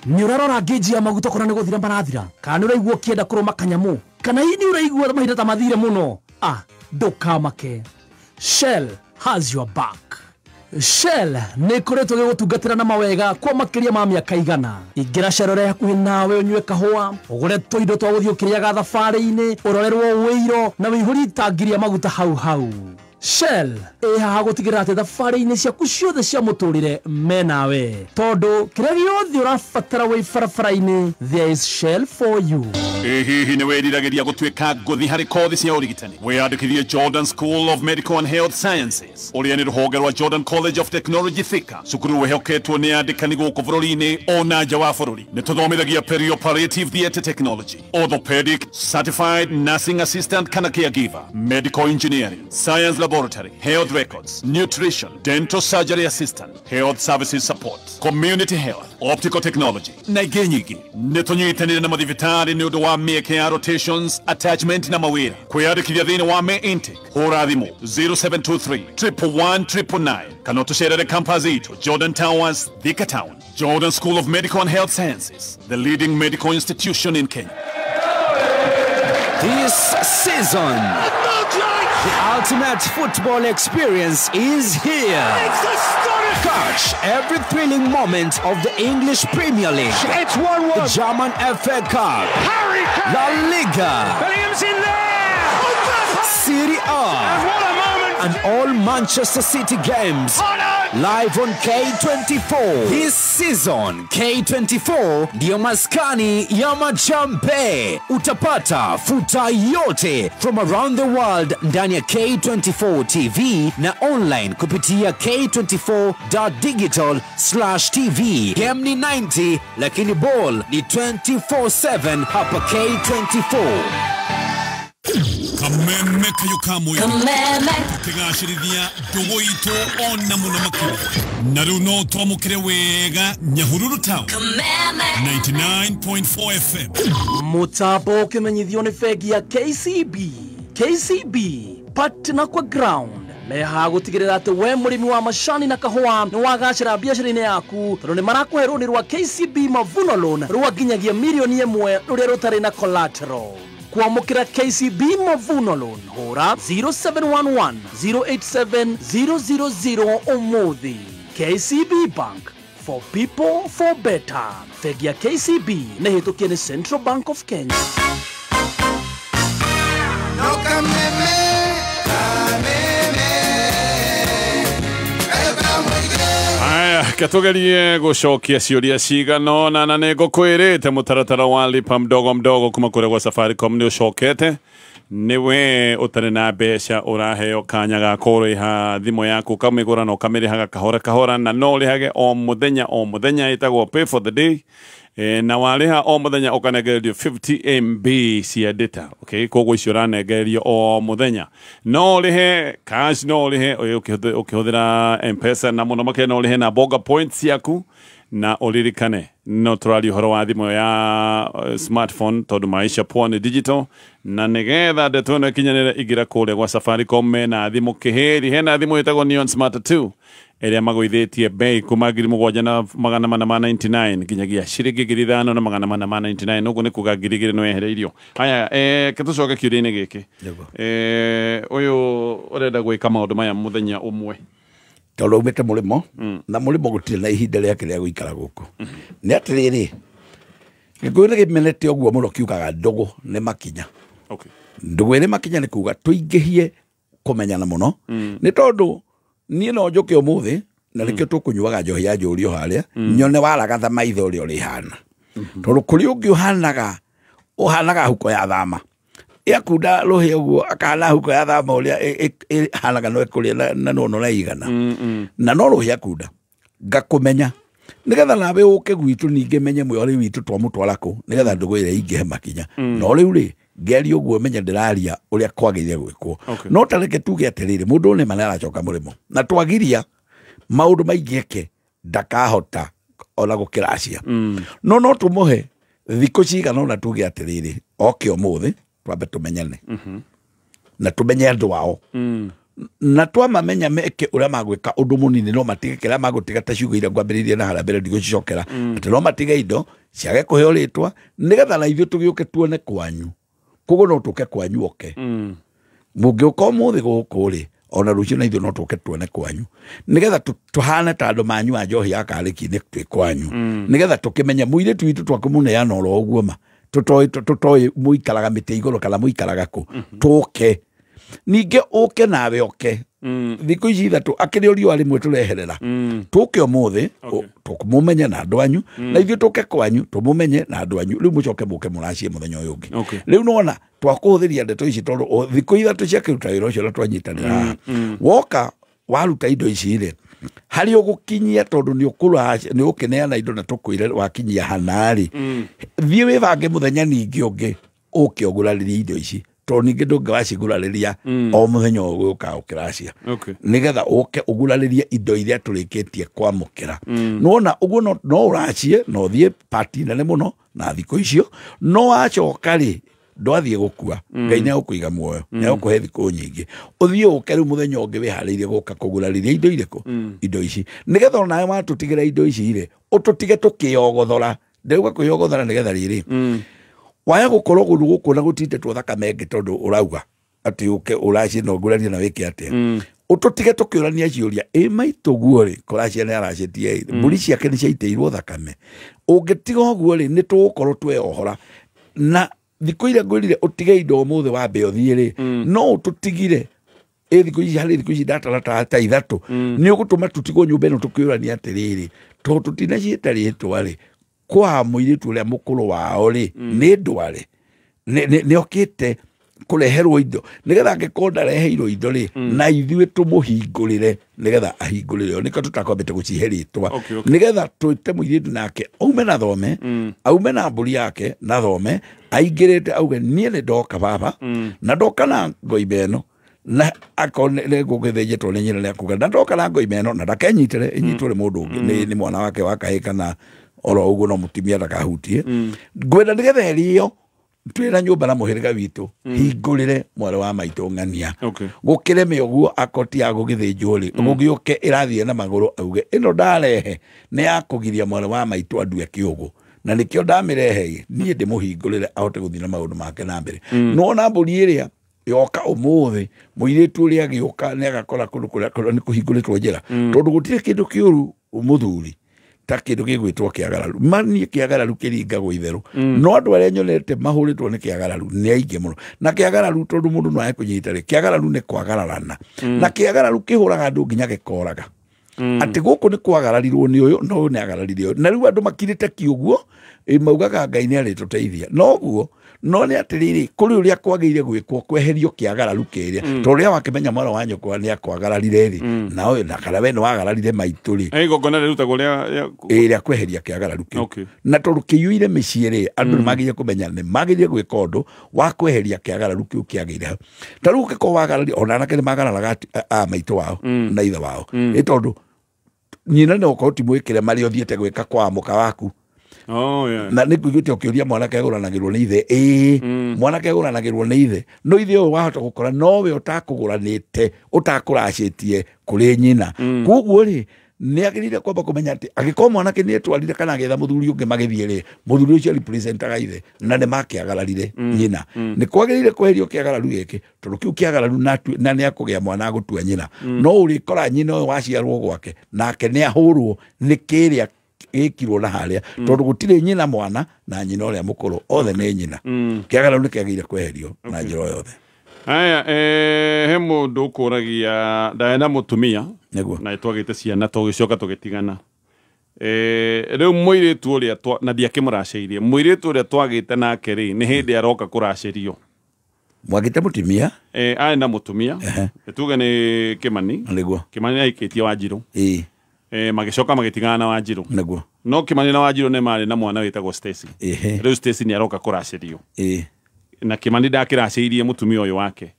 nĩ ũrarora ngĩnji ya maguta kũrĩa nĩ gũthira marathira kana nĩ ũraigua ũkĩenda kũrũma kanyamũ kana hihi nĩ ũraigua mahinda ta mathire mũno ndũkamake Shell has your back. Shell nĩ ĩkoretwo ĩgĩgũtungatĩra na mawega kwa makĩria ma mĩaka 100. Ingĩra Shell ũrĩa hakuhĩ nawe ũnyue kahũa, ũgũre tũindo twa gũthiĩ ũkĩrĩaga thabarĩ-inĩ, ũrorerwo wĩiro na wĩihũrie itangi rĩa maguta hau hau. Shell ĩ haha gũtigĩrĩra atĩ thabarĩ-inĩ ciaku ciothe cia mũtũrĩre menawe, tondũ kĩrĩa gĩothe ũrabatara wĩ barabara-inĩ, there is Shell for you. Hihi nĩ wĩriragĩria gũtuĩka ngũthi harĩ kothi cia ũrigitani? Wĩyandĩkithie Jordan School of Medical and Health Sciences ũrĩa nĩ rũhonge rwa Jordan College of Technology Thika, cukuru wĩhoketwo nĩ andĩkani gũkũ bũrũri-inĩ ona nja wa bũrũri. Nĩ tũthomithagia perioperative theatre technology, orthopedic, certified nursing assistant kana caregiver, medical engineering, science laboratory, health records, nutrition, dental surgery assistant, health services support, community health, optical technology na ingĩ nyingĩ. Nĩ tũnyitanĩire na mathibitarĩ nĩ ũndũ wa mĩeke ya rotations, attachment na mawĩra. Kwĩyandĩkithia thĩinĩ wa May intake, hũra thimũ 0723 111 999 kana ũtũcerere campus itũ Jordan Towers, Thika Town. Jordan School of Medical and Health Sciences, the leading medical institution in Kenya. This season, the ultimate football experience is here. It's astonishing! Catch every thrilling moment of the English Premier League. It's 1-1. The German FA Cup. Harry Kane. La Liga. Bellingham's in there. Oh, Serie A. And what a moment. And all Manchester City games. Live on K24. This season, K24 ndiyo maskani ya majambe. Utapata futa yote from around the world ndani ya K24 TV na online kupitia k24.digital/tv. Game ni 90 lakini ball ni 24/7 hapa K24. Kameme kayo kameme tukigacirithia ndugu itu ona muno makiria na riu no twamukire wega Nyahururu Town Kameme 99.4 FM. Mutambo ukimenyithio ni bengi ya KCB. KCB partner kwa ground meha gutigirira ati we murimi wa macani na kahua ni wagacira biacara-inĩ yaku tondu ni marakũhe rũni rwa KCB Mavuno Loan rwa nginyagia mirioni 1 rũrĩa rũtarĩ na collateral. Kuamũkĩra KCB Mavuno Loan hũra 0711 087 000 ũmũthĩ. KCB Bank, for people for better. Bengi ya KCB nĩ hĩtũkie nĩ Central Bank of Kenya. No kameme, kameme. Aya, katugerie gucokia ciuria cigana na nĩ ngũkwĩrĩte mũtaratara wa lipa mdogo mdogo kuma kũrĩa gwa Safaricom nĩ ũcokete. Nĩwe ũtarĩ na mbeca ũraheo kanya ga kũrĩha thimũ yaku ũkamĩgũra na ũkamĩrĩhaga kahora kahora na no ũrĩhage o mũthenya o mũthenya, ĩtagwo pay for the day. Na warĩha o mũthenya ũkanengererio 50 MB cia data. Okay, koguo icio ũranengererio o mũthenya. No ũrĩhe cash, no ũrĩhe ũkĩhũthĩra M-Pesa, na mũno makĩria no ũrĩhe na Bonga Points ciaku. Na ũririkane no tũraria ũhoro wa thimũ ya smartphone tondũ maisha poa nĩ digital, na nĩgetha ndeto ĩno ĩkinyanĩre ingĩra kũrĩa gwa Safaricom mena thimũ kĩhĩri. Hena thimũ ĩtagwo Neon Smart 2 ĩrĩa magũithĩtie bei kuma 7,499 nginyagia ciringi 5,499, ũguo nĩ kuga 2,000 no wehereirio. Haya, tũcoke kĩũria-inĩ gĩkĩ. Ũyũ ũrenda gwĩka maũndũ maya mũthenya ũmwe tondũ aumĩte mũrĩmo na mũrĩmo gũtirĩ na ihinda rĩake rĩa gũikara gũkũ. Nĩ atĩrĩrĩ, Gĩkũyũ nĩ kĩmenete ũguo mũno kiugaga ndũgũ nĩ makinya. Ndũgũ ĩrĩ makinya nĩ kuga tũingĩhie kũmenyana mũno, nĩ tondũ niĩ no njũke ũmũthĩ na nĩkĩo tũkũnyuaga njohi ya njũrio harĩa nyone waragatha maitho ũrĩa ũrĩhana, tondũ kũrĩ ũngĩ ũhanaga huko ya thama yakunda rũhĩa ũguo akahana huko ya thama ũrĩa ĩhanaga no ĩkũrĩa na no na igana na no rũhĩa kunda ngakũmenya nĩgetha nawe ũke gwitũ ningĩ menye mwĩorĩ witũ twamũtwara kũ nĩgetha ndũgũ ĩrĩa ingĩhe makinya. No rĩu rĩ ngeria ũguo menye ndĩraria ũrĩa kwagĩrĩire gwĩkwo. No ta reke tuge atĩrĩrĩ, mũndũ nĩ ma nĩaracoka mũrĩmo na twagiria maũndũ maingĩ eke ndakahota ona gũkĩracia. No tũmũhe thikũ cigana ũna tuge atĩrĩrĩ oke ũmũthĩ twambe tũmenyane na tũmenye andũ ao na twamamenya meke ũrĩa magwĩka ũndũ mũnini no matige kĩrĩa magũtiga ta ciugo iria ngwambĩrĩirie na harĩa mbere ndigũcicokera, atĩ no matige indo ciage kũheo rĩtwa nĩgetha na ithuĩ tũgĩũke tuone kwanyu. Koguo no tũke kwanyu oke mũngĩũka ũmũthĩ gũkũ rĩ ona rũciũ na ithuĩ no tũke tuone kwanyu nĩgetha tũhane ta andũ manyua njohi ya karĩki-inĩ twĩ kwanyu nĩgetha tũkĩmenye mũirĩtu witũ twakũmũneana oro ũguo ma tũtoĩ mũikaraga mĩtĩ igũrũ kana mũikaraga kũ tũke ningĩ ũke nawe oke thikũ ici ithatũ akĩrĩ o riũa rĩmwe tũreherera tũke ũmũthĩ tũmũmenye na andũ anyu na ithuĩ tũke kwanyu tũmũmenye na andũ anyu rĩu mũcoke mũke mũracie mũthenya ũyũ ũngĩ. Rĩu nĩwona twakũhũthĩria ndeto ici tondũ thikũ ithatũ ciakĩruta wĩra ũcio na twanyitanĩra haha. Woka waruta indo ici rĩ harĩ ũgũkinyia tondũ nĩ ũkĩneana indo na tũkwĩre wakinyia hana rĩ thiĩ wĩbange mũthenya ningĩ ũngĩ ũke ũgũrarĩrie indo ici tondũ ningĩ ndũngĩwacigũrarĩria o mũthenya ũgũka ũkĩracia nĩgetha ũke ũgũrarĩrie indo iria tũrĩkĩtie kwamũkĩra. Nĩwona ũguo no ũracie na ũthiĩ pati nene mũno na thikũ icio no wacoka rĩ ndwathiĩ gũkua Ngai nĩegũkũiga muoyo nĩegũkũhe thikũ nyingĩ ũthiĩ ũke rĩu mũthenya ũngĩ wĩharĩirie gũka kũgũrarĩria indo irĩkũ indo ici nĩgetha onawe watũtigĩra indo ici rĩ ũtũtige tũkĩogothora. Ndĩrauga kwĩyogothora nĩgetha rĩrĩ waya gũkorwo kũndũ gũkũ na gũtindĩtwo thakame ĩngĩ tondũ ũrauga Atĩ ũke ũracie na ũngũranie na wĩke atĩa. Ũtũtige tũkĩũrania ciũria ĩ maitũ guo rĩ kũracia nĩ aracĩtie ĩ mbũri ciake nĩ ciaitĩirwo thakame. Ũngĩtiga ũguo rĩ nĩ tũgũkorwo tweohora na thikũ iria ngwĩrire ũtige indo ũmũthĩ wambe ũthiĩ rĩ no ũtũtigire ĩ thikũ ici harĩ thikũ ici ndatarata ta ithatũ nĩ ũgũtũma tũtigwo nyũmba ĩno tũkĩũrania atĩrĩrĩ tondũ tũtinaciĩta rĩtwa rĩ kwa mũirĩtu ũrĩa mũkũrũ wao rĩ nĩ ndware nĩ okĩte kũreherwo indo nĩgetha angĩkorwo ndareheirwo indo rĩ na ithuĩ tũmũhingũrĩre nĩgetha ahingũrĩre nĩkĩo tũtakwambĩte gũcihe rĩtwa nĩgetha twĩte mũirĩtu nake aume na thome aume na mbũri yake na thome aingĩrĩte auge niĩ nĩ ndoka baba na ndoka na ngoimbe ĩno na akorwo nĩ ngũgĩthĩnjĩtwo nĩ nyina nĩakuga na ndoka na ngoimbe ĩno na ndakenyitĩre ĩnyitwo nĩ mũndũ ũngĩ nĩ mwana wake wa kahĩĩ kana oro ũguo no mũtumia ndakahutie ngwenda nĩgetha ĩrĩo twĩna nyũmba na mũhĩrĩga witũ hingũrĩre mwarĩ wa maitũ ng'ania gũkĩreme ũguo akoti ya gũgĩthĩnjwo rĩ gũgĩũke ĩrathiĩ na magũrũ auge ĩno ndarehe nĩ ya kũgiria mwarĩ wa maitũ andue kĩũgũ na nĩkĩo ndamĩrehe niĩ ndĩmũhingũrĩre ahote gũthiĩ na maũndũ make na mbere. Nĩwona mbũri ĩrĩa yoka ũmũthĩ mũirĩtu ũrĩa agĩũka nĩ agakora kũndũ kũrĩa nĩ kũhingũrĩtwo njĩra tondũ gũtirĩ kĩndũ kĩũru mũthuri ta kĩndũ gĩgwĩtwo kĩagararu maniĩ kĩagararu kĩringagwo itherũ no andũ arĩa nyonete mahũrĩtwo nĩ kĩagararu nĩ aingĩ mũno na kĩagararu tondũ mũndũ no ae kũnyita rĩ kĩagararu nĩ kwagararana na kĩagararu kĩhũraga andũ nginya gĩkoraga atĩ gũkũ nĩ kwagararirwo nĩ ũyũ no ũyũ nĩ agararire ũyũ na rĩu andũ makirĩte kiũguo maugaga Ngai nĩ arĩtũteithia noguo no nĩ atĩrĩrĩ kũrĩ ũrĩa kwagĩire gwĩkwo kweherio kĩagararu kĩrĩa tondũ ũrĩa wakĩmenya mwana wa nyũkwa nĩ akwagararire rĩ na ũyũ na kana we nĩ wagararire maitũ rĩ igongona rĩrutagwo rĩa kweheria kĩagararu kĩu na tondũ kĩiyũire mĩciĩ rĩ andũ nĩ magĩrĩire kũmenya nĩ magĩrĩire gwĩka ũndũ wa kweheria kĩagararu kĩu kĩagĩire hau ta rĩu ũngĩkorwo wagarari ona anake nĩ magararaga a maitũ wao na ithe wao ĩ tondũ nyina no ũkorwo ti mwĩkĩre marĩa ũthiĩte gwĩka kwa mũka waku. Na nĩ nguigĩte ũkĩũria mwanake agũranagĩrwo nĩ ithe ĩĩ mwanake agũranagĩrwo nĩ ithe no ithe ũyũ wahota gũkora nowe ũtakũgũranĩte ũtakũracĩtie kũrĩ nyina koguo rĩ nĩ agĩrĩire kwamba kũmenya atĩ angĩkorwo mwanake nĩ etwarire kana agĩetha mũthuri ũngĩ magĩthiĩ rĩ mũthuri ũcio representaga ithe na nĩ makĩagararire nyina nĩ kwagĩrĩire kweherio kĩagararu gĩkĩ tondũ kĩu kĩagararu na nĩ akũgĩa mwana agũtua nyina no ũrĩkora nyina ũyũ waciarwo gwake nake nĩ ahũrwo nĩ kĩrĩa gĩkirwo na harĩa tondũ gũtirĩ nyina mwana na nyina ũrĩa mũkũrũ othe nĩ nyina kĩagararu nĩ kĩagĩrĩire kweherio na njĩra o yothe. Aya he mũndũ ũkũragia ndarĩ na mũtumia na twagĩte ciana tũgĩcoka tũgĩtigana rĩu mũirĩtu ũrĩa na ndiakĩmũracĩirie mũirĩtu ũrĩa twagĩte nake rĩ nĩ hĩndĩ aroka kũracĩrio. Mwagĩte mũtumia arĩ na mũtumia tuge nĩ Kĩmani. Kĩmani ahikĩtie Wanjirũ magĩcoka magĩtigana na Wanjirũ no Kĩmani na Wanjirũ nĩ marĩ na mwana wĩtagwo Stacy. Rĩu Stacy nĩ aroka kũracĩrio na Kĩmani ndakĩracĩirie mũtumia ũyũ wake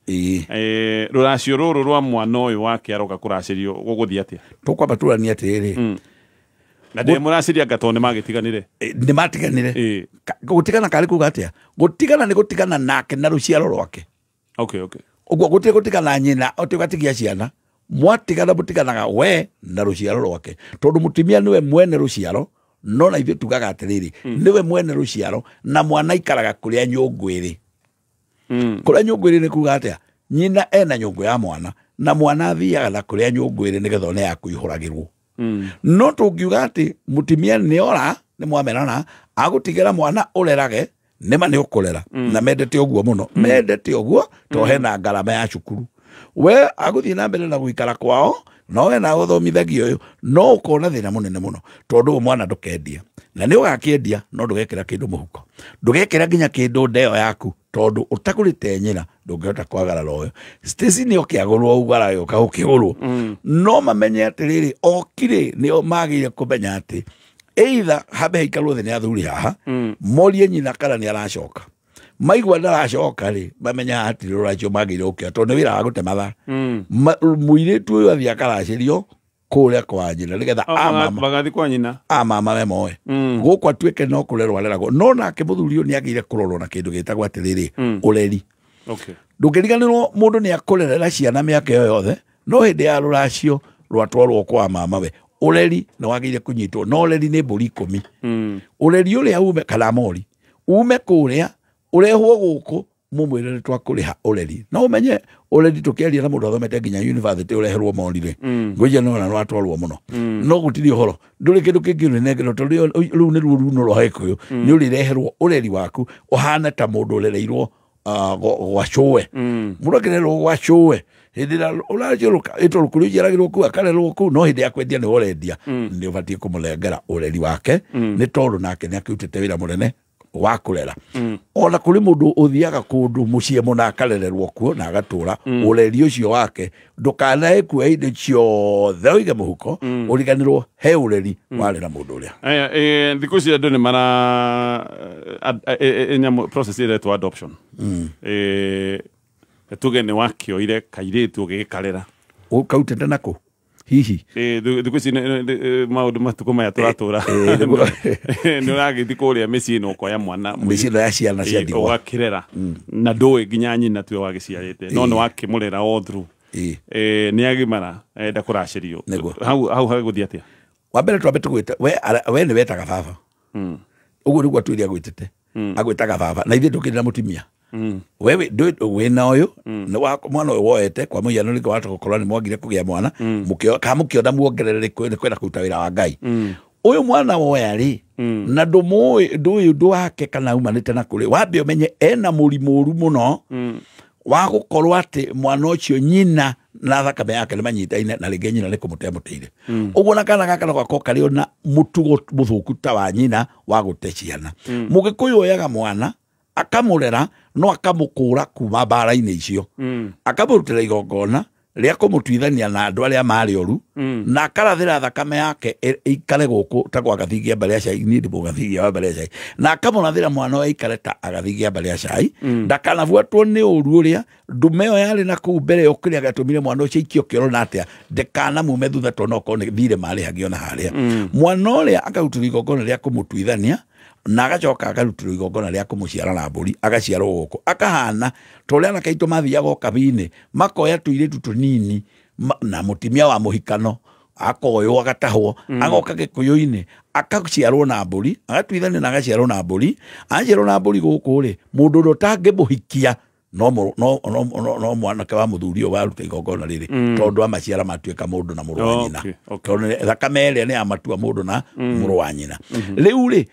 rũracio rũrũ rwa mwana ũyũ wake aroka kũracĩrio gũgũthiĩ atĩa? Tũkwamba tũranie atĩrĩrĩ na ndĩmũracĩria anga tondũ nĩ magĩtiganire nĩ matiganire gũtigana karĩ kuga atĩa? Gũtigana nĩ gũtigana nake na rũciaro rwake. Ũguo gũtirĩ gũtigana nyina atĩ ũgatigia ciana mwatigana mũtiganaga we na rũciaro rwake tondũ mũtumia nĩwe mwene rũciaro no na ithuĩ tugaga atĩrĩrĩ nĩwe mwene rũciaro na mwana aikaraga kũrĩa nyũngũ ĩrĩ. Kũrĩa nyũngũ ĩrĩ nĩ kuga atĩa? Nyina ena nyũngũ ya mwana na mwana athiaga na kũrĩa nyũngũ ĩrĩ nĩgetha one ya kũihũragĩrwo. No tũngiuga atĩ mũtumia nĩ ora nĩ mwamenana agũtigĩra mwana ũrerage nĩma nĩ ũkũrera na mendete ũguo mũno mendete ũguo to hena ngarama ya cukuru we agũthiĩ na mbere na gũikara kwao no we na gũthomithagio ũyũ no ũkona thĩna mũnene mũno tondũ mwana ndũkendia na nĩ ũgakĩendia no ndũgekĩra kĩndũ mũhuko ndũgekĩra nginya kĩndũ ndeo yaku tondũ ũtagũrĩte nyina ndũngĩhota kwagarara ũyũ. Stacy nĩ ũkĩagũrwo ũguo aragĩũka gũkĩgũrwo no mamenye atĩrĩrĩ okire nĩo magĩrĩire kũmenya atĩ either hambe haikarwo thĩ nĩ athuri haha morie nyina kana nĩ aracoka maigua ndaracoka rĩ mamenya hatirĩ rũracio magĩrĩire gũkĩoya tondũ nĩ wĩra wa gũte mathaa mũirĩtu ũyũ athiĩ akaracĩrio kũrĩa kwa nyina nĩgetha magathiĩ kwa nyina amama we moe gũkũ atuĩke no kũrerwo areragwo no nake mũthuri ũyũ nĩ agĩrĩire kũrorwo na kĩndũ gĩtagwo atĩrĩrĩ ũreri. Ndũngĩriganĩrwo mũndũ nĩ akũrerera ciana mĩaka ĩyo yothe no hĩndĩ ya rũracio rwatwarwo kwa mama we ũreri nĩ wagĩrĩire kũnyitwo no ũreri nĩ mbũri 10 ũreri ũrĩa ume kana mori ume kũrĩa ũrehwo gũkũ Mumwire nĩ twakũrĩha ũreri. No ũmenye ũreri tũkĩaria na mũndũ athomete nginya university ũreherwo monire. Ngũiya no na rwatwarwo mũno. No gũtirĩ ũhoro. Ndũrĩ kĩndũ kĩngĩ ũrĩnengerwo tondũ rũu nĩ ruo runo rwa Gĩkũyũ. Nĩ ũrĩreherwo ũreri waku ũhane ta mũndũ ũrereirwo gwa cũwe. Mũndũ akĩrerwo gwa cũwe hĩndĩ ĩrĩa ũraciũrũka ĩtũrũ kũrĩa ũciaragĩrwo kũu akarerwo kũu no hĩndĩ ya kwendia nĩ ũrendia nĩ ũbatiĩ kũmũnengera ũreri wake nĩ tondũ nake nĩ akĩrutĩte wĩra mũnene wa kũrera. Ona kũrĩ mũndũ ũthiaga kũndũ mũciĩ mũna akarererwo kuo na agatũra ũreri ũcio wake ndũkanae kuoya indo ciothe ũige mũhuko ũriganĩrwo he ũreri warera mũndũ ũrĩa. Aya, thikũ ici andũ nĩ mara nyamũ process ĩretwo adoption. Tuge nĩ wakĩoire kairĩtu ũgĩgĩkarera. Ũkautĩte nakũ? Hihi. Thikũ ici maũndũ matukũ maya tũratũra nĩ ũragĩthiĩ kũrĩa mĩciĩ na ũkoya mwana mĩciĩ ĩno ya ciana cia ndigwa ũgakĩrera na ndũĩ nginya nyina tuwe wagĩciarĩte no nĩ wakĩmũrera all through. Nĩ agimara enda kũracĩrio hau hagũthiĩ atĩa? Wa mbere twambe tũgwĩte we nĩ wetaga baba. Ũguo nĩguo atwĩre agwĩtĩte. Agwĩtaga baba na ithuĩ tũkĩrĩ na mũtumia. Wewe wĩna ũyũ mwana ũyũ woete kwa mũhiano rĩngĩ watoka gũkorwo nĩ mwagire kũgĩa mwana kana mũkĩona muongerere nĩ kwenda kũruta wĩra wa Ngai. Ũyũ mwana woya rĩ na ndũmũĩ ndũĩ ũndũ wake kana umanĩte na kũrĩ wambe ũmenye ena mũrimũ ũru mũno wa gũkorwo atĩ mwana ũcio nyina na thakame yake nĩ manyitaine na rĩngĩ nyina nĩ kũmũte amũteire. Ũguo na kana gaka no gakorwo karĩ ona mũtugo mũthũku ta wa nyina wa gũte ciana. Mũgĩkũyũ oyaga mwana akamũrera no akamũkũra kuma mbara-inĩ icio akamũrutĩra igongona rĩa kũmũtuithania na andũ arĩa marĩ oru na akarathĩra thakame yake ĩikare gũkũ ta gwa gathingia mbarĩ ya cai niĩ ndĩ mũgathingia wa mbarĩ ya cai na akamũrathĩra mwana ũyũ aikare ta agathingia mbarĩ ya cai ndakanabuatwo nĩ ũru ũrĩa ndume ĩyo yarĩ na kũu mbere ĩyo kĩrĩa gĩatũmire mwana ũcio aikio kĩoro na atĩa ndekanamume thutha tondũ no okorwo nĩ thirĩ marĩhagio na harĩa. Mwana ũrĩa akarutĩrwo igongona rĩa kũmũtuithania na agacoka akarutĩrwo igongona rĩa kũmũciara na mbũri agaciarwo gũkũ akahana ta ũrĩa anake aitũ mathiaga ũkabi-inĩ makoya tũirĩtu tũnini na mũtumia wa mũhikano akoywo agatahwo agoka Gĩkũyũ-inĩ akaciarwo na mbũri agatuithania na agaciarwo na mbũri aciarwo na mbũri gũkũ rĩ mũndũ ũrĩa ũtangĩmũhikia no mwanake wa mũthuri ũyũ waruta igongona rĩrĩ tondũ amaciara matuĩka mũndũ na mũrũ wa nyina tondũ thakame ĩrĩa nĩ yamatua mũndũ na mũrũ wa nyina. Rĩu rĩ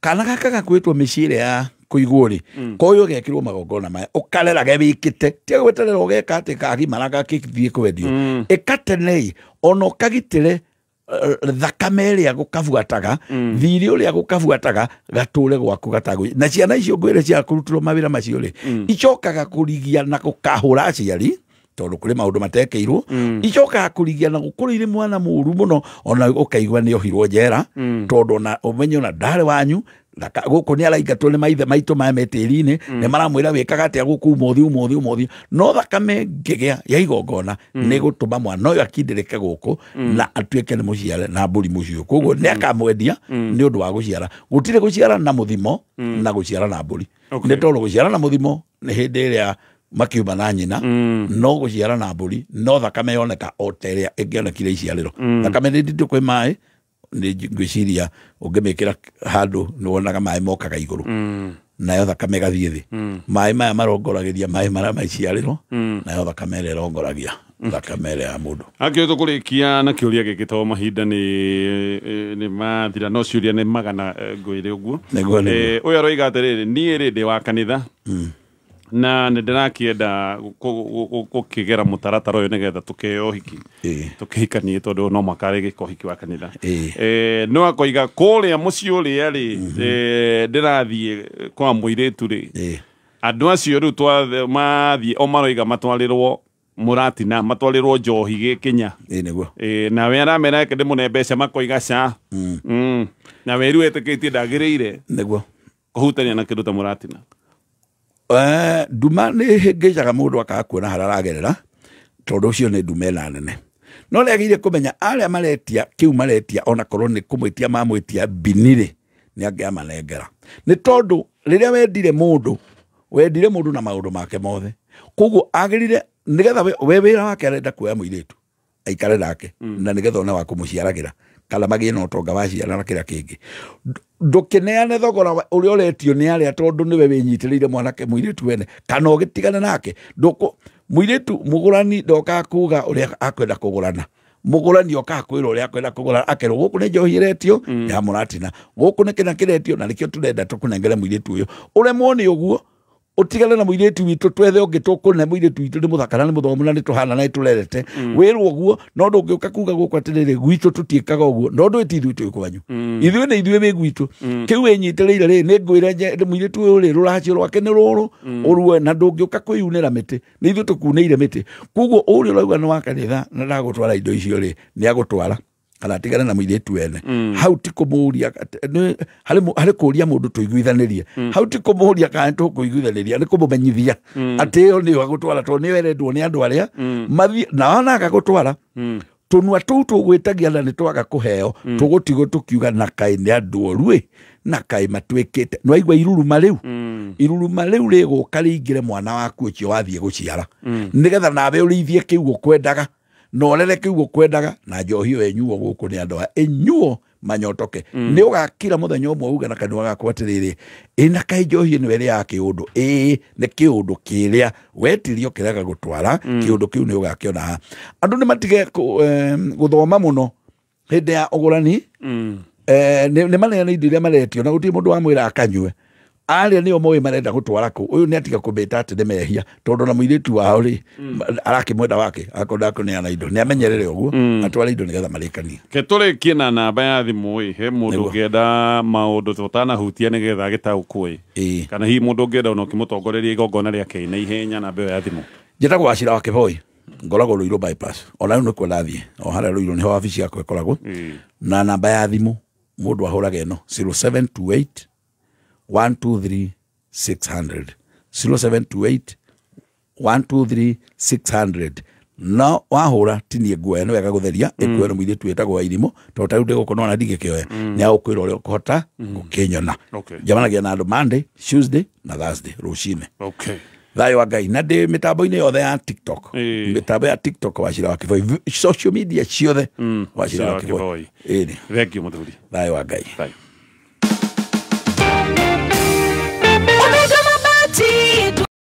kana gaka gakuĩtwo mĩciĩ ĩrĩa ya kũigwo rĩ koyũ gekĩrwo magongona maya ũkarerage wĩkĩte tiga gweterera ũgeka atĩ kagimara gakĩthiĩ kwendio ĩkatenei ona ũkagitĩre thakame ĩrĩa gũkabuataga thirĩ ũrĩa gũkabuataga gatũre gwaku gatagũ na ciana icio ngwĩre cia kũrutĩrwo mawĩra macio rĩ icokaga kũrigia na gũkahũra aciari tondũ kũrĩ maũndũ matekĩirwo icokaga kũrigia na gũkũrũ irĩ mwana mũru mũno ona ũkaigua nĩ ohirwo njera tondũ ona ũmenye ona ndarĩ wanyu gũkũ nĩ araingatwo nĩ maithe maitũ maya me tĩri-inĩ nĩ maramwĩra wĩkaga atĩa gũkũ ũmũthĩ ũmũthĩ ũmũthĩ no thakame ngĩgĩa ya igongona nĩ gũtũma mwana ũyũ akindĩrĩke gũkũ na atuĩke nĩ mũciare na mbũri mũciũ koguo nĩ akamwendia nĩ ũndũ wa gũciara gũtirĩ gũciara na mũthimo na gũciara na mbũri nĩ tondũ gũciara na mũthimo nĩ hĩndĩ ĩrĩa makiuma na nyina no gũciara na mbũri no thakame yoneka o ta ĩrĩa ĩngĩonekire iciarĩro. Thakame nĩ nditũ kwĩ maĩ nĩ ngwĩciria ũngĩmĩkĩra handũ nĩ wonaga maĩ mokaga igũrũ nayo thakame ĩgathiĩ thĩ. Maĩ maya marongoragĩria maĩ marĩa ma iciarĩro nayo thakame ĩrĩa ĩrongoragia thakame ĩrĩa ya mũndũ. Akĩo tũkũrĩkia na kĩũria gĩkĩ tondũ mahinda nĩ mathira no ciũria nĩ magana ngwĩre ũguo. Ũyũ aroiga atĩrĩrĩ niĩ rĩ ndĩ wa kanitha na nĩ ndĩrakĩenda gũkĩgera mũtaratara ũyũ nĩgetha tũkĩheo ũhiki tũkĩhikanie tondũ no mũhaka rĩgĩka ũhiki wa kanitha. No akoiga kũrĩa mũciĩ ũrĩa rĩ ndĩrathiĩ kwa mũirĩtu rĩ andũ acio rĩu mathiĩ o maroiga matwarĩrwo mũratina matwarĩrwo njohi gĩkinya nawe aramera reke ndĩmũne mbeca makoiga ca nawe rĩu etĩkĩtie ndagĩrĩire nĩguo kũhutania na kĩndũ ta mũratina. Nduma nĩ hĩngĩcaga mũndũ akaga kuona harĩa aragerera tondũ ũcio nĩ ndume ĩna nene no nĩ agĩrĩire kũmenya arĩa maretia kĩu maretia ona korwo nĩ kũmwĩtia mamwĩtia mbinirĩ nĩ angĩamanengera nĩ tondũ rĩrĩa wendire mũndũ na maũndũ make mothe koguo agĩrĩire nĩgetha we wĩra wake arenda kuoya mũirĩtu aikare nake na nĩgetha one wa kũmũciaragĩra Kana magĩe na ũtonga wa ciana na kĩrĩa kĩngĩ. Ndũkĩneane thogora ũrĩa ũretio nĩ arĩa tondũ nĩwe wĩnyitĩrĩire mwanake mũirĩtu wene kana ũgĩtigane nake. Mũirĩtu mũgũrani ndokaga kuga ũrĩa akwenda kũgũrana. Mũgũrani okaga kwĩrwo ũrĩa akwenda kũgũrana, akerwo gũkũ nĩ njohi ĩretio ya mũratina, gũkũ nĩ kĩna kĩretio na nĩkĩo tũrenda tũkũnengere mũirĩtu ũyũ. Ũremwo nĩ ũguo utigane na mũirĩtu witũ twethe ũngĩ tũkũne mũirĩtu witũ nĩ mũthaka na nĩ mũthomu na nĩ tũhana na nĩ tũrerete. Wĩrwo ũguo no ndũngĩũka kuga gũkũ atĩrĩrĩ gwitũ tũtiĩkaga ũguo no ndũĩ ti ithuĩ twĩ kwanyu. Ithuĩ nĩ ithuĩ wĩ gwitũ. Kĩu wĩnyitĩrĩire rĩ nĩ ngwĩre mũirĩtu ũyũ rĩ rũracio rwake nĩ rũrũ ũrue na ndũngĩũka kwĩyunĩra mĩtĩ nĩ ithuĩ tũkunĩire mĩtĩ. Koguo ũrĩa ũrauga nĩ wa kanitha na ndagũtwara indo icio rĩ nĩ agũtwara kana atigane na mũirĩtu wene. Hau ti kũmũria harĩ kũria mũndũ tũiguithanĩrie. Hau ti kũmũria kana tũkũiguithanĩria nĩ kũmũmenyithia atĩ ĩyo nĩyo agũtwara tondũ nĩyo ĩrendwo nĩ andũ arĩa mathiĩ na ona agagũtwara tũnua tũu tũgwĩtagia na nĩ twaga kũheo tũgũtigwo tũkiuga na kaĩ nĩ andũ oru ĩ na kaĩ matuĩkĩte. Nĩ waigua iruruma rĩu iruruma rĩu rĩgũka rĩingĩre mwana waku ũcio wathiĩ gũciara nĩgetha nawe ũrĩithie kĩu ũkwendaga na ũrere kĩu ũkwendaga na njohi ĩyo ĩnyuo gũkũ nĩ andũ aya ĩnyuo manyotoke. Nĩ ũgakira mũthenya ũmwe uge na kanua gaku atĩrĩrĩ ĩ na kaĩ njohi ĩno ĩrĩ ya kĩũndũ ĩĩ nĩ kĩũndũ kĩrĩa wetirio kĩrega gũtwara kĩũndũ kĩu nĩ ũgakĩona haha. Andũ nĩ matige gũthoma mũno hĩndĩ ya ũgũrani. Nĩ maneana indo iria maretio na gũtirĩ mũndũ wamwĩra akanyue. Arĩa nĩo moĩ marenda gũtwara kũ ũyũ nĩ atiga kũmĩta atĩ nĩ mehia tondũ na mũirĩtu wao rĩ arakĩmwenda wake akonda kũneana indo nĩ amenyerere ũguo atware indo nĩgetha marĩkanie. Ke tũrĩkie na namba ya thimũ ĩ he mũndũ ũngĩenda maũndũ tũtanahutia nĩgetha agĩtaũkwo ĩ kana hihi mũndũ ũngĩenda ona ũkĩmũtongoreria igongona rĩake na ihenya namba ĩyo ya thimũ. Njĩtagwo Wachira wa Kĩboi ngoragwo Ruiru bypass ona rĩu nĩkuo ndathiĩ o harĩa Ruiru nĩho wabici yakwa ĩkoragwo na namba ya thimũ mũndũ ahũraga ĩno 0728 123 600 0728 123 600 no wahũra tinie nguoya nĩ wega gũtheria ĩkuoya nĩ mũirĩtu wĩtagwo Wairimũ tondũ ta rĩu ndĩgũkũ nona ndingĩkĩoya nĩ agũkwĩra ũrĩa ũkũhota gũkĩnyona. Njemanagia na andũ Monday, Tuesday na Thursday rũcinĩ. Thayũ wa Ngai na ndĩ mĩtambo-inĩ yothe ya TikTok mĩtambo ya TikTok Wachira wa Kĩboi social media ciothe Wachira wa Kĩboi. Thank you mũthuri. Thayũ wa Ngai.